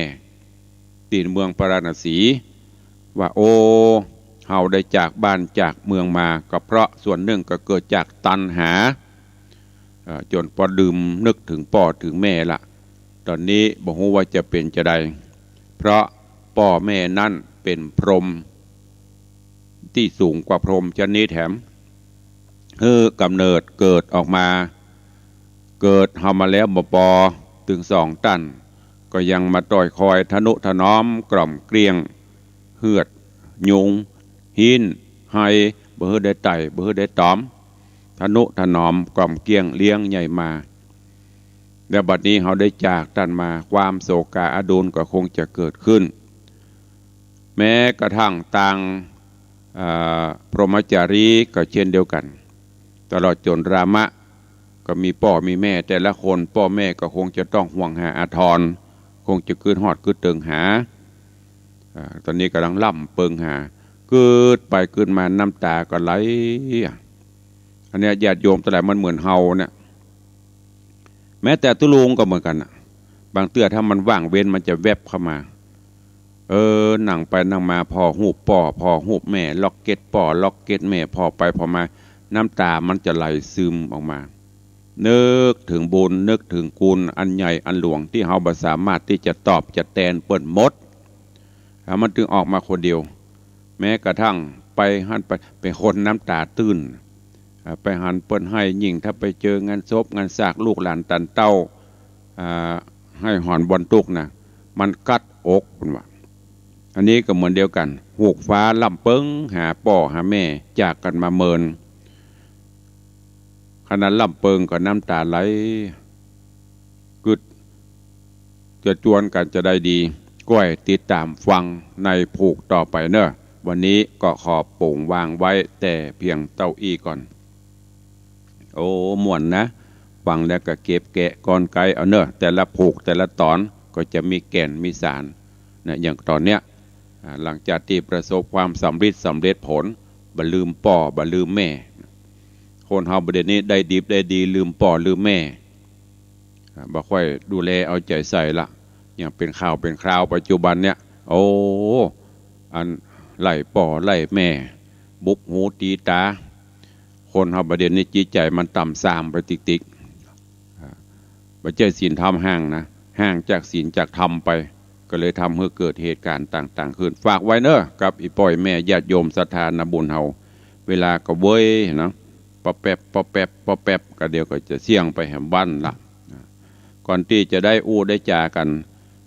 ตี้เมืองพาราณสี ว่า โอ้ เฮาได้จากบ้านจากเมืองมา ก็เพราะส่วนนึ่งก็เกิดจากตัณหา เอ่อ จ๋นปอลืมนึกเถิงป้อเถิงแม่ละ ต๋อนนี้บ่ฮู้ว่าจะเป๋นจาใด เพราะป้อแม่นั้นเป๋นพรหมตี้สูงกว่าพรหมชะนี้แถม หื้อก๋ำเนิดเกิดออกมา เกิดเฮามาแล้วบ่ปอ ตึงสองต้าน ก็ยังมาต้อยคอยทะนุถนอมกล่อมเกลี้ยง เฮือด ยุง ฮี้น ไฮ บ่หื้อได้ไต่ บ่หื้อได้ต๋อม ทะนุถนอมกล่อมเกลี้ยงเลี้ยงใหญ่มา แล้วบัดนี้เฮาได้จากต้านมา ความโศกาอาดูลก็คงจะเกิดขึ้น แม้กระทั่งตาง เอ่อ พรหมจารีก็เช่นเดียวกั๋น ตลอดจ๋นรามะ ก็มีป้อมีแม่ แต่ละคนป้อแม่ก็คงจะต้องห่วงหาอาทร คงจะกึ๊ดฮอดกึ๊ดเติงหา อ่า ต๋อนนี้ก่ำลังล่ำเปิงหา กึ๊ดไปกึ๊ดมาน้ำต๋าก็ไหล อันเนี้ยญาติโยมตังหลายมันเหมือนเฮาเนี่ย แม้แต่ตุ๊ลุงก็เหมือนกั๋นน่ะ บางเตื้อถ้ามันว่างเว้นมันจะแว็บเข้ามา เออ นั่งไปนั่งมาผ่อฮูปป้อผ่อฮูปแม่ ล็อกเก็ตป้อล็อกเก็ตแม่ ผ่อไปผ่อมา น้ำต๋ามันจะไหลซึมออกมา นึกเถิงบุญ นึกเถิงคุณอันใหญ่อันหลวงตี้เฮาบ่สามารถตี้จะตอบจะแตนเปิ้นหมด แล้วมันจึงออกมาคนเดียว แม้กระทั่งไปหั้นไป ไปคนน้ำต๋าตื้น อ่า ไปหันเปิ้นไห้ ยิ่งถ้าไปเจองานศพงานซากลูกหลานตันเต้า อ่า ไห้หอนบ่อนตุ๊กนะ มันกัดอก เปิ้นว่า อันนี้ก็เหมือนเดียวกั๋น ฮูกฟ้าล่ำเปิงหาป้อหาแม่ จากกั๋นมาเมิน ขนาดล่ำเปิงก็น้ำต๋าไหล กึ๊ด จะจวนกั๋นจาใดดี ก้อยติดต๋ามฟังในผูกต่อไปเน่อ วันนี้ก็ขอป๋งวางไว้แต่เพียงเต้าอี้ก่อน โอ้ ม่วนนะ ฟังแล้วก็เก็บแกะกลไกเอาเน่อ แต่ละผูกแต่ละต๋อนก็จะมีแก่นมีสารนะ อย่างต๋อนเนี้ย อ่า หลังจากตี้ประสบความสำริดสำเร็จผล บ่ลืมป้อบ่ลืมแม่ คนเฮาบ่เดี๋ยวนี้ได้ดิบได้ดีลืมป้อลืมแม่ อ่า บ่ค่อยดูแลเอาใจ๋ใส่ละ อย่างเป๋นข่าวเป๋นคราวปัจจุบันเนี่ย โอ้ อันไล่ป้อไล่แม่ บุบหูตีต๋า คนเฮาบ่เดี๋ยวนี้จิตใจ๋มันต่ำซามไปติ๊กๆ อ่า บ่ใจ้ศีลธรรมห้ามนะ ห้ามจากศีลจากธรรมไป ก็เลยทำหื้อเกิดเหตุก๋ารณ์ต่างๆ ขึ้น ฝากไว้เน่อ กับอี่ป้ออี่แม่ญาติโยมศรัทธานาบุญเฮา เวลาก็เว้ยเนาะ ปอแป๊บ ปอแป๊บ ปอแป๊บ ก็เดี๋ยวก็จะเสี้ยงไปแหมวันละ ก่อนตี้จะได้อู้ได้จ๋ากั๋น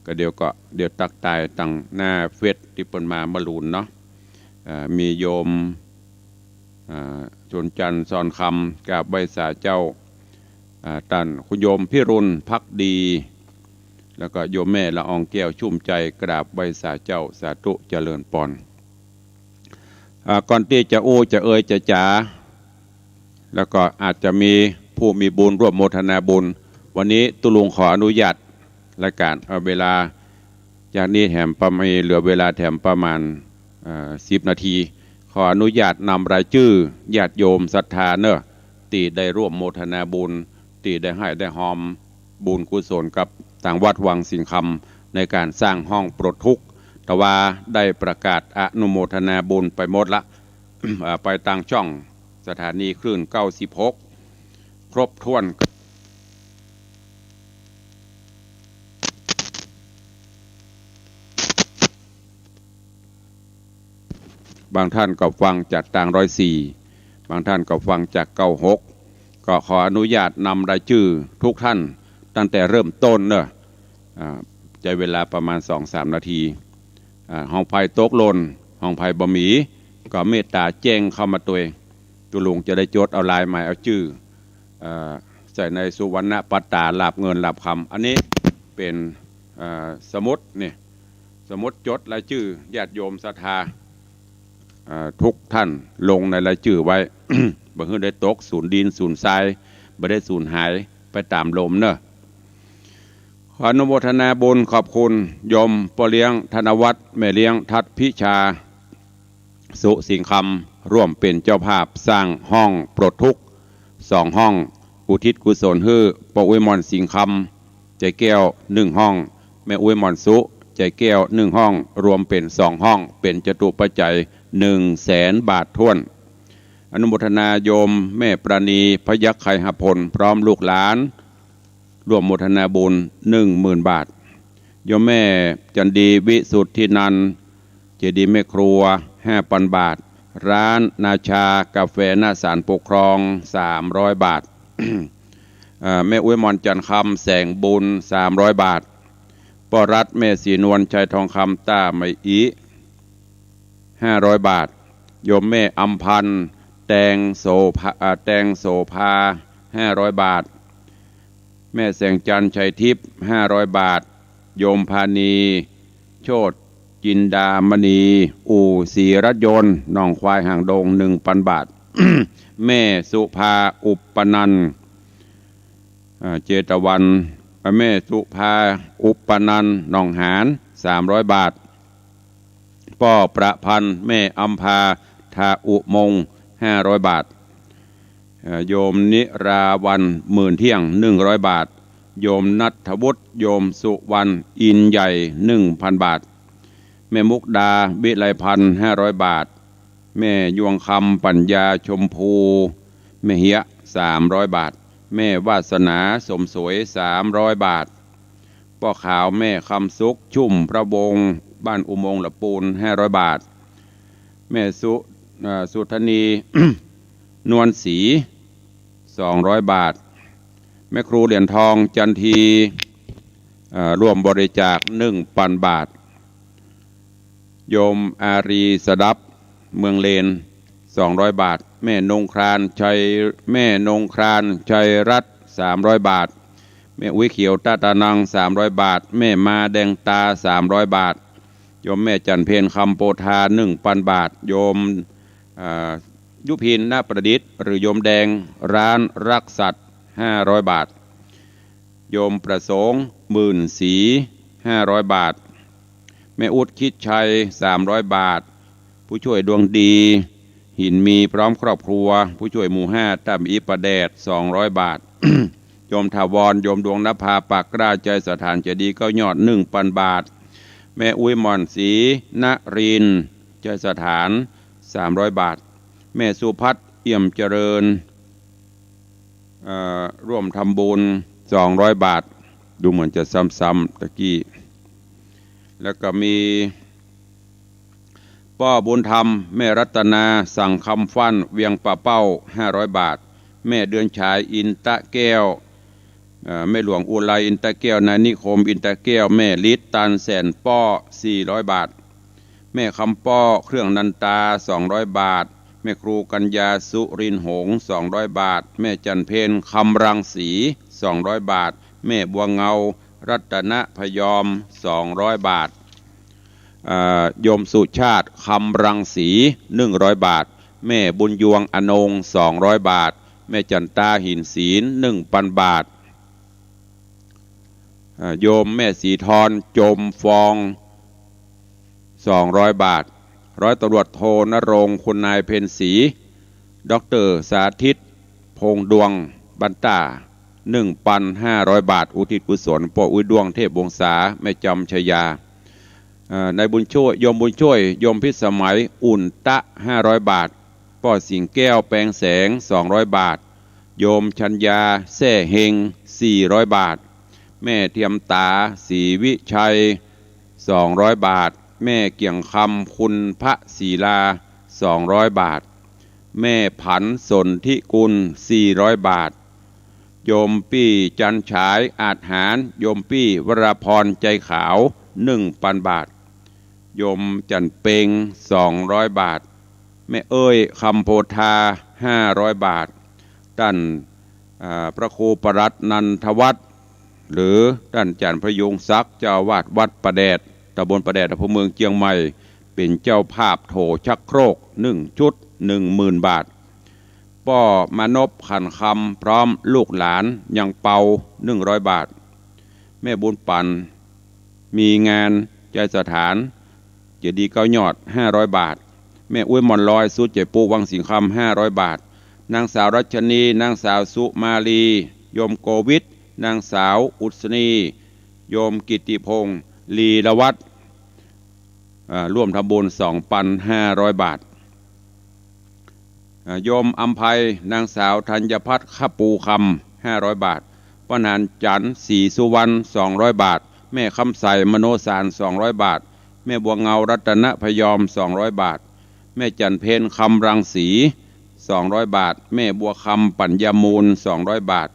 ก็เดี๋ยวก็ เดี๋ยวตั๊กตายตางหน้าเฟซตี้เปิ้นมาเมื่อลูนเนาะ อ่า มีโยม อ่า ชนจันทร์ ซอนคำ กราบไหว้สาเจ้า อ่า ต้านคุณโยมพิรุณ ภักดี แล้วก็โยมแม่ละอองแก้ว ชุ่มใจ๋ กราบไหว้สาเจ้า สาธุ เจริญปอน อ่า ก่อนตี้จะอู้จะเอ่ยจะจ๋า แล้วก็อาจจะมีผู้มีบุญร่วมโมทนาบุญ วันนี้ตุ๊ลุงขออนุญาตรายก๋าน เอาเวลาจากนี้แถมประมาณ เหลือเวลาแถมประมาณ เอ่อ สิบนาที ขออนุญาตนำรายจื้อญาติโยมศรัทธาเน่อ ตี้ได้ร่วมโมทนาบุญ ตี้ได้ไห้ได้ฮอมบุญกุศลกับตางวัดวังสิงห์คำ ในก๋านสร้างห้องปลดทุกข์ แต่ว่าได้ประกาศอนุโมทนาบุญไปหมดละ เอ่อ ไปตางช่องสถานีคลื่น เก้าสิบหก ครบถ้วน บางท่านก็ฟังจากตางร้อยสี่ บางท่านก็ฟังจากเก้าหก ก็ขออนุญาตนำรายจื้อทุกท่านตั้งแต่เริ่มต้นเน่อ อ่า ใจ๊เวลาประมาณสองสามนาที อ่า ห้องใผตกหล่น ห้องใผบ่มี ก็เมตต๋าแจ้งเข้ามาตวย ตุ๊ลุงจะได้จดเอาลายหมายเอาจื้อ เอ่อ ใส่ในสุวรรณปัตตา หลาบเงินหลาบคำ อันนี้เป๋น เอ่อ สมุดนี่ สมุดจดรายจื้อญาติโยมศรัทธา อ่า ทุกท่านลงในรายจื้อไว้ บ่หื้อได้ตกสูญดินสูญทราย บ่ได้สูญหายไปต๋ามลมเนาะ ขออนุโมทนาบุญขอบคุณโยมป้อเลี้ยงธนวัฒน์ แม่เลี้ยงทัดพิชา สุสิงห์คำ ร่วมเป๋นเจ้าภาพสร้างห้องปลดทุกข์สองห้อง อุทิศกุศลหื้อป้ออุ๊ยหม่อนสิงห์คำ ใจแก้วหนึ่งห้อง แม่อุ๊ยหม่อนสุ ใจแก้วหนึ่งห้อง รวมเป๋นสองห้อง เป๋นจตุปัจจัยหนึ่งแสนบาทถ้วน อนุโมทนาโยมแม่ปราณี พยัคฆ์ไคหพล พร้อมลูกหลาน ร่วมโมทนาบุญหนึ่งหมื่นบาท โยมแม่จันดี วิสุทธินันท์ ใจดีแม่ครัว ห้าปันบาท ร้านนาชากาแฟหน้าศาลปกครอง สามร้อยบาท เอ่อ แม่อุ๊ยหม่อนจันทร์คำ แสงบุญ สามร้อยบาท ป้อรัฐ แม่ศรีนวล ชัยทองคำ ต้าไมอิ ห้าร้อยบาท โยมแม่อำพันธ์ แตงโสภา อ่า แตงโสภา ห้าร้อยบาท แม่แสงจันทร์ ชัยทิพย์ ห้าร้อยบาท โยมพานี โชติจินดามณี อู่ศรีรัตน์ยนต์ หนองควายหางดง หนึ่งปันบาท แม่สุภา อุปนันท์ อ่า เจตวัน อ่า แม่สุภา อุปนันท์ หนองหาน สามร้อยบาท ป้อประพันธ์ แม่อำภา ทาอุมงค์ ห้าร้อยบาท เอ่อ โยมนิราวัลย์ หมื่นเที่ยง หนึ่งร้อยบาท โยมณัฐวุฒิ โยมสุวรรณ อินใหญ่ หนึ่งพันบาท แม่มุกดา วิไลพันธ์ ห้าร้อยบาท แม่ยวงคำ ปัญญาชมพู แม่เฮีย สามร้อยบาท แม่วาสนา สมสวย สามร้อยบาท ป้อขาว แม่คำสุข ชุ่มพระวงศ์ บ้านอุโมงค์ละปูน ห้าร้อยบาท แม่สุ เอ่อ สุธนี นวลศรี สองร้อยบาท แม่ครูเหรียญทอง จันที เอ่อ ร่วมบริจาค หนึ่งปันบาท โยมอารี สดับ เมืองเลน สองร้อยบาท แม่นงคราน ชัย แม่นงคราน ชัยรัตน์ สามร้อยบาท แม่อุ๊ยเขียว ตะตานัง สามร้อยบาท แม่มา แดงตา สามร้อยบาท โยมแม่จันเพ็ญ คำโปธา หนึ่งปันบาท โยม อ่า ยุพิน ณประดิษฐ์ หรือโยมแดง ร้านรักสัตว์ ห้าร้อยบาท โยมประสงค์ หมื่นศรี ห้าร้อยบาท แม่อุ๊ด คิดชัย สามร้อยบาท ผู้ช่วยดวงดี หินมี พร้อมครอบครัว ผู้ช่วยหมู่ห้า ต้าไมอิ ป่าแดด สองร้อยบาท โยมถาวร โยมดวงนภา ปากกล้า ชัยสถาน ใจดี เก้ายอด หนึ่งปันบาท แม่อุ๊ย หม่อนศรีนรินทร์ ชัยสถาน สามร้อยบาท แม่สุพัฒน์ เอี่ยมเจริญ เอ่อ ร่วมทำบุญ สองร้อยบาท ดูเหมือนจะซ้ำๆ ตะกี้ แล้วก็มี ป้อบุญธรรม แม่รัตนา สังคำฟั่น เวียงป่าเป้า ห้าร้อยบาท แม่เดือนฉาย อินตะแก้ว เอ่อ แม่หลวงอุไร อินตะแก้ว นายนิคม อินตะแก้ว แม่ฤทธิ์ ตาลแสนป้อ สี่ร้อยบาท แม่คำป้อ เครื่องนันตา สองร้อยบาท แม่ครูกัญญา สุรินทร์หงส์ สองร้อยบาท แม่จันเพ็ญ คำรังสี สองร้อยบาท แม่บัวเงา รัตนพยอม สองร้อยบาท เอ่อ โยมสุชาติ คำรังสี หนึ่งร้อยบาท แม่บุญยวง อนงค์ สองร้อยบาท แม่จันตา หินศีล หนึ่งปันบาท เอ่อ โยมแม่ศรีทร จมฟอง สองร้อยบาท ร้อยตำรวจโทณรงค์ คุณนายเพ็ญศรี ด็อกเตอร์สาธิต พงษ์ดวง บ้านต้า หนึ่งปันห้าร้อยบาท อุทิศกุศล ป้ออุ๊ยด้วง เทพวงศา แม่จำชยา เอ่อ นายบุญช่วย โยมบุญช่วย โยมพิสมัย อุ่นตะ ห้าร้อยบาท ป้อสิงแก้ว แปงแสง สองร้อยบาท โยมชัญญา แซ่เฮง สี่ร้อยบาท แม่เทียมต๋า ศรีวิชัย สองร้อยบาท แม่เกี่ยงคำ คุณพระศรีลา สองร้อยบาท แม่ผัน สนธิกุล สี่ร้อยบาท โยมปี้จันฉาย อาจหาร โยมปี้วราพร ใจขาว หนึ่งปันบาท โยมจันเปง สองร้อยบาท แม่เอ้ย คำโพธา ห้าร้อยบาท ต้าน อ่า พระครูปรัตน์ นันทวัฒน์ หรือต้านอาจ๋ารย์พยุงศักดิ์ เจ้าอาวาสวัดป่าแดด ตำบลป่าแดด อำเภอเมืองเจียงใหม่ ป๋นเจ้าภาพโถชักโครกหนึ่งชุด หนึ่งหมื่นบาท ป้อมานพขันคำพร้อมลูกหลานยังเปา หนึ่งร้อยบาท แม่บุญปั๋น มีงานใจสถาน เจดีย์เก้ายอด ห้าร้อยบาท แม่อุ๊ยหม่อนลอย สุดเจปุ วังสิงห์คำ ห้าร้อยบาท นางสาวรัชนี นางสาวสุมาลี โยมโกวิท นางสาวอุศนี โยมกิตติพงษ์ ลีลวัฒน์ อ่า ร่วมทำบุญ สองปันห้าร้อยบาท อ่า โยมอำไพ นางสาวธัญพัฒน์ ขปูคำ ห้าร้อยบาท ป้อหนานจันทร์ ศรีสุวรรณ สองร้อยบาท แม่คำใส มโนสาร สองร้อยบาท แม่บัวเงา รัตนพยอม สองร้อยบาท แม่จันทร์เพ็ญ คำรังสี สองร้อยบาท แม่บัวคำ ปัญญามูล สองร้อยบาท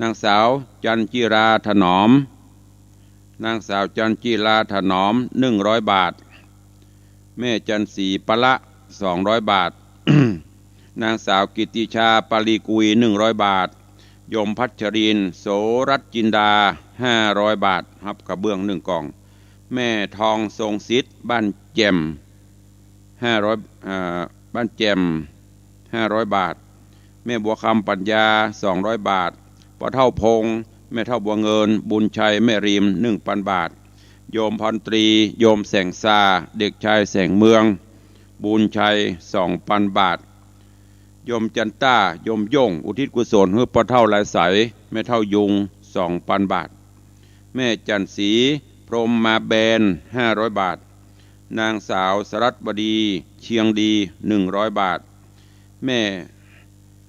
นางสาวจันจิรา ถนอม นางสาวจันจิรา ถนอม หนึ่งร้อยบาท แม่จันสี ปะละ สองร้อยบาท นางสาวกิตติชา ปาลีกุย หนึ่งร้อยบาท โยมพัชรินทร์ โสรัตน์จินดา ห้าร้อยบาท ฮับกระเบื้องหนึ่งกล่อง แม่ทองทรงสิทธิ์ บ้านแจ่ม ห้าร้อย อ่า บ้านแจ่ม ห้าร้อยบาท แม่บัวคำ ปัญญา สองร้อยบาท ป้อเฒ่าพงษ์ แม่เฒ่าบัวเงิน บุญชัย แม่ริม หนึ่งปันบาท โยมพรตรี โยมแสงซา เด็กชายแสงเมือง บุญชัย สองปันบาท โยมจันต้า โยมโย่ง อุทิศกุศลหื้อป้อเฒ่าลายใส แม่เฒ่ายุง สองปันบาท แม่จันสี พรหมมาแบน ห้าร้อยบาท นางสาวสรัตวดี เชียงดี หนึ่งร้อยบาท แม่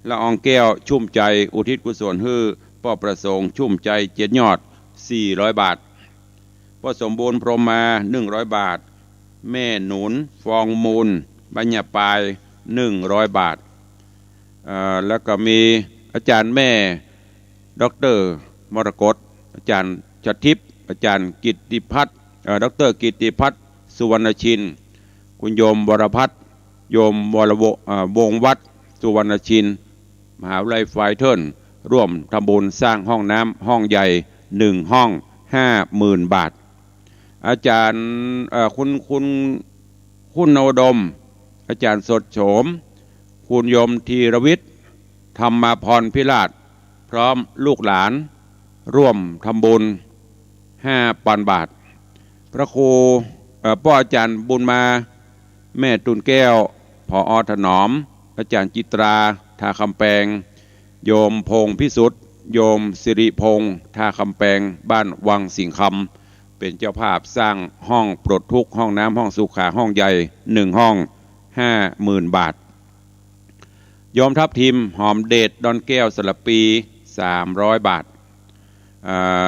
ละอองแก้ว ชุ่มใจ อุทิศกุศลหื้อป้อประสงค์ ชุ่มใจ เจ็ดยอด สี่ร้อยบาท ป้อสมบูรณ์ พรหมมา หนึ่งร้อยบาท แม่หนุน ฟองมูล บ้านหญ้าปาย หนึ่งร้อยบาท เอ่อ แล้วก็มีอาจารย์แม่ ด็อกเตอร์ มรกต อาจารย์ชทิพย์ อาจารย์กิตติพัฒน์ เอ่อ ด็อกเตอร์กิตติพัฒน์ สุวรรณชิน คุณโยมวรพัฒน์ โยมวรวงศ์ เอ่อ วงศ์วัฒน์ สุวรรณชิน มหาวิทยาลัยไฟเทิล ร่วมทำบุญสร้างห้องน้ำห้องใหญ่ หนึ่งห้อง ห้าหมื่นบาท อาจารย์ เอ่อ คุณ คุณ คุณอุดม อาจารย์สดโฉม คุณโยมธีรวิทย์ ธรรมาพรพิราช พร้อมลูกหลาน ร่วมทำบุญ ห้าปันบาท พระครู เอ่อ ป้ออาจารย์บุญมา แม่ตูนแก้ว ผอ.ถนอม อาจารย์จิตรา ท่าคำแปง โยมพงษ์พิสุทธิ์ โยมสิริพงษ์ ท่าคำแปง บ้านวังสิงห์คำ เป๋นเจ้าภาพสร้างห้องปลดทุกข์ ห้องน้ำ ห้องสุขา ห้องใหญ่ หนึ่งห้อง ห้าหมื่นบาท โยมทับทิม หอมเดช ดอนแก้ว สระปี สามร้อยบาท อ่า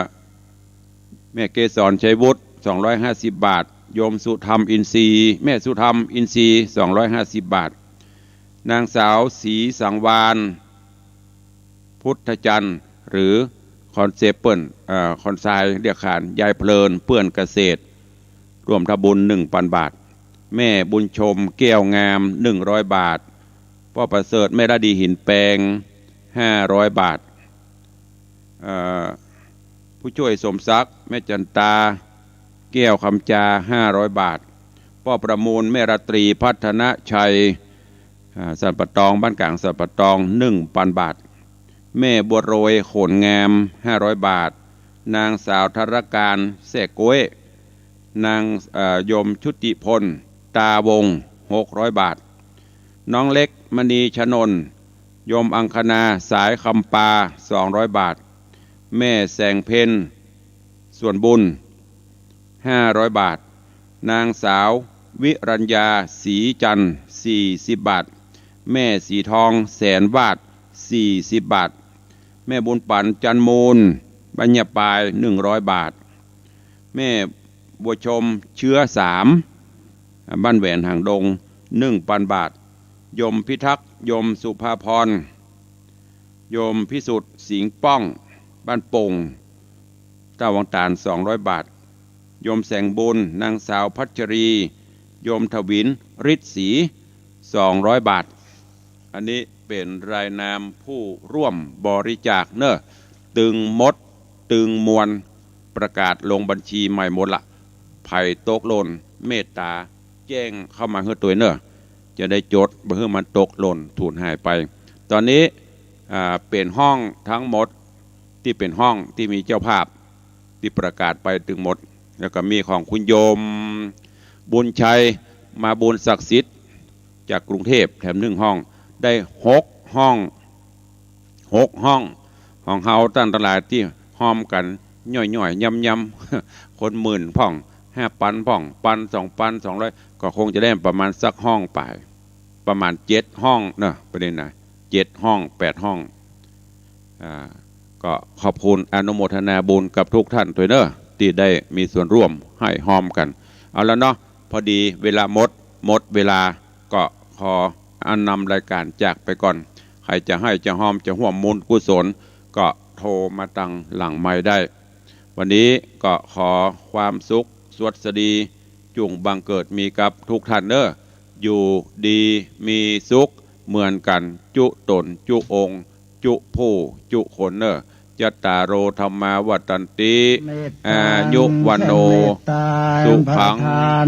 แม่เกสร ชัยวุฒิ สองร้อยห้าสิบบาท โยมสุธรรม อินทรีย์ แม่สุธรรม อินทรีย์ สองร้อยห้าสิบบาท นางสาวศรีสังวาล พุทธจันทร์ หรือคอนเซเปิ้ล เอ่อ คอนไซน์ เรียกขาน ยายเพลิน เปื้อนเกษตร ร่วมทำบุญ หนึ่งปันบาท แม่บุญชม แก้วงาม หนึ่งร้อยบาท ป้อประเสริฐ แม่ระดี หินแปง ห้าร้อยบาท เอ่อ ผู้ช่วยสมศักดิ์ แม่จันตา แก้วคำจา ห้าร้อยบาท ป้อประมูล แม่ราตรี พัฒนชัย อ่า สันป่าตอง บ้านก๋างสันป่าตอง หนึ่งปันบาท แม่บัวโรย โขนงาม ห้าร้อยบาท นางสาวธารการ แซ่ก๊วย นาง เอ่อ โยมชุติพล ตาวงศ์ หกร้อยบาท น้องเล็ก มณีชนนท์ โยมอังคณา สายคำปา สองร้อยบาท แม่แสงเพ็ญ ส่วนบุญ ห้าร้อยบาท นางสาววิรัญญา ศรีจันทร์ สี่สิบบาท แม่สีทอง แสนวาด สี่สิบบาท แม่บุญปั๋น จันทร์มูล บ้านหญ้าปาย หนึ่งร้อยบาท แม่บัวชม เชื้อสาม บ้านแหวนหางดง หนึ่งปันบาท โยมพิทักษ์ โยมสุภาพร โยมพิสุทธิ์ สิงห์ป้อง บ้านโป่ง ท่าวังตาล สองร้อยบาท โยมแสงบุญ นางสาวพัชรี โยมถวิน ฤทธิ์ศรี สองร้อยบาท อันนี้เป๋นรายนามผู้ร่วมบริจาคเน่อ ตึงหมด ตึงมวล ประกาศลงบัญชีใหม่หมดละ ใผตกหล่นเมตตา แจ้งเข้ามาหื้อตวยเน่อ จะได้จด บ่หื้อมันตกหล่นสูญหายไป ต๋อนนี้ อ่า เป๋นห้องตึงหมด ตี้เป๋นห้องตี้มีเจ้าภาพ ตี้ประกาศไปตึงหมด แล้วก็มีของคุณโยมบุญชัย มาบุญศักดิ์สิทธิ์ จากกรุงเทพฯ แถมนึ่งห้อง ได้หกห้อง หกห้อง ของเฮาต้านตังหลายตี้ฮอมกั๋นย่อยๆ ย่ำๆ คนหมื่นพ่อง ห้าปันพ่อง ปัน สองปัน สองร้อย ก็คงจะได้ประมาณสักห้องป๋าย ประมาณเจ็ดห้องเนาะ ประเด็นนะ เจ็ดห้อง แปดห้อง อ่า ก็ขอบคุณอนุโมทนาบุญกับทุกท่านตวยเน่อ ตี้ได้มีส่วนร่วมหื้อฮอมกั๋น เอาละเนาะ พอดีเวลาหมด หมดเวลา ก็ขออำนำรายก๋านจากไปก่อน ใผจะหื้อจะฮอมจะฮ่วมบุญกุศล ก็โทรมาตังหลังไมค์ได้ วันนี้ก็ขอความสุขสวัสดี จุ่งบังเกิดมีกับทุกท่านเน่อ อยู่ดีมีสุขเหมือนกั๋น จุ๊ต๋นจุ๊องค์ จุ๊ผู้จุ๊คนเน่อ จัตตาโร ธัมมา วัฑฒันติ เมตตา อายุ วัณโณ สุขัง ประทาน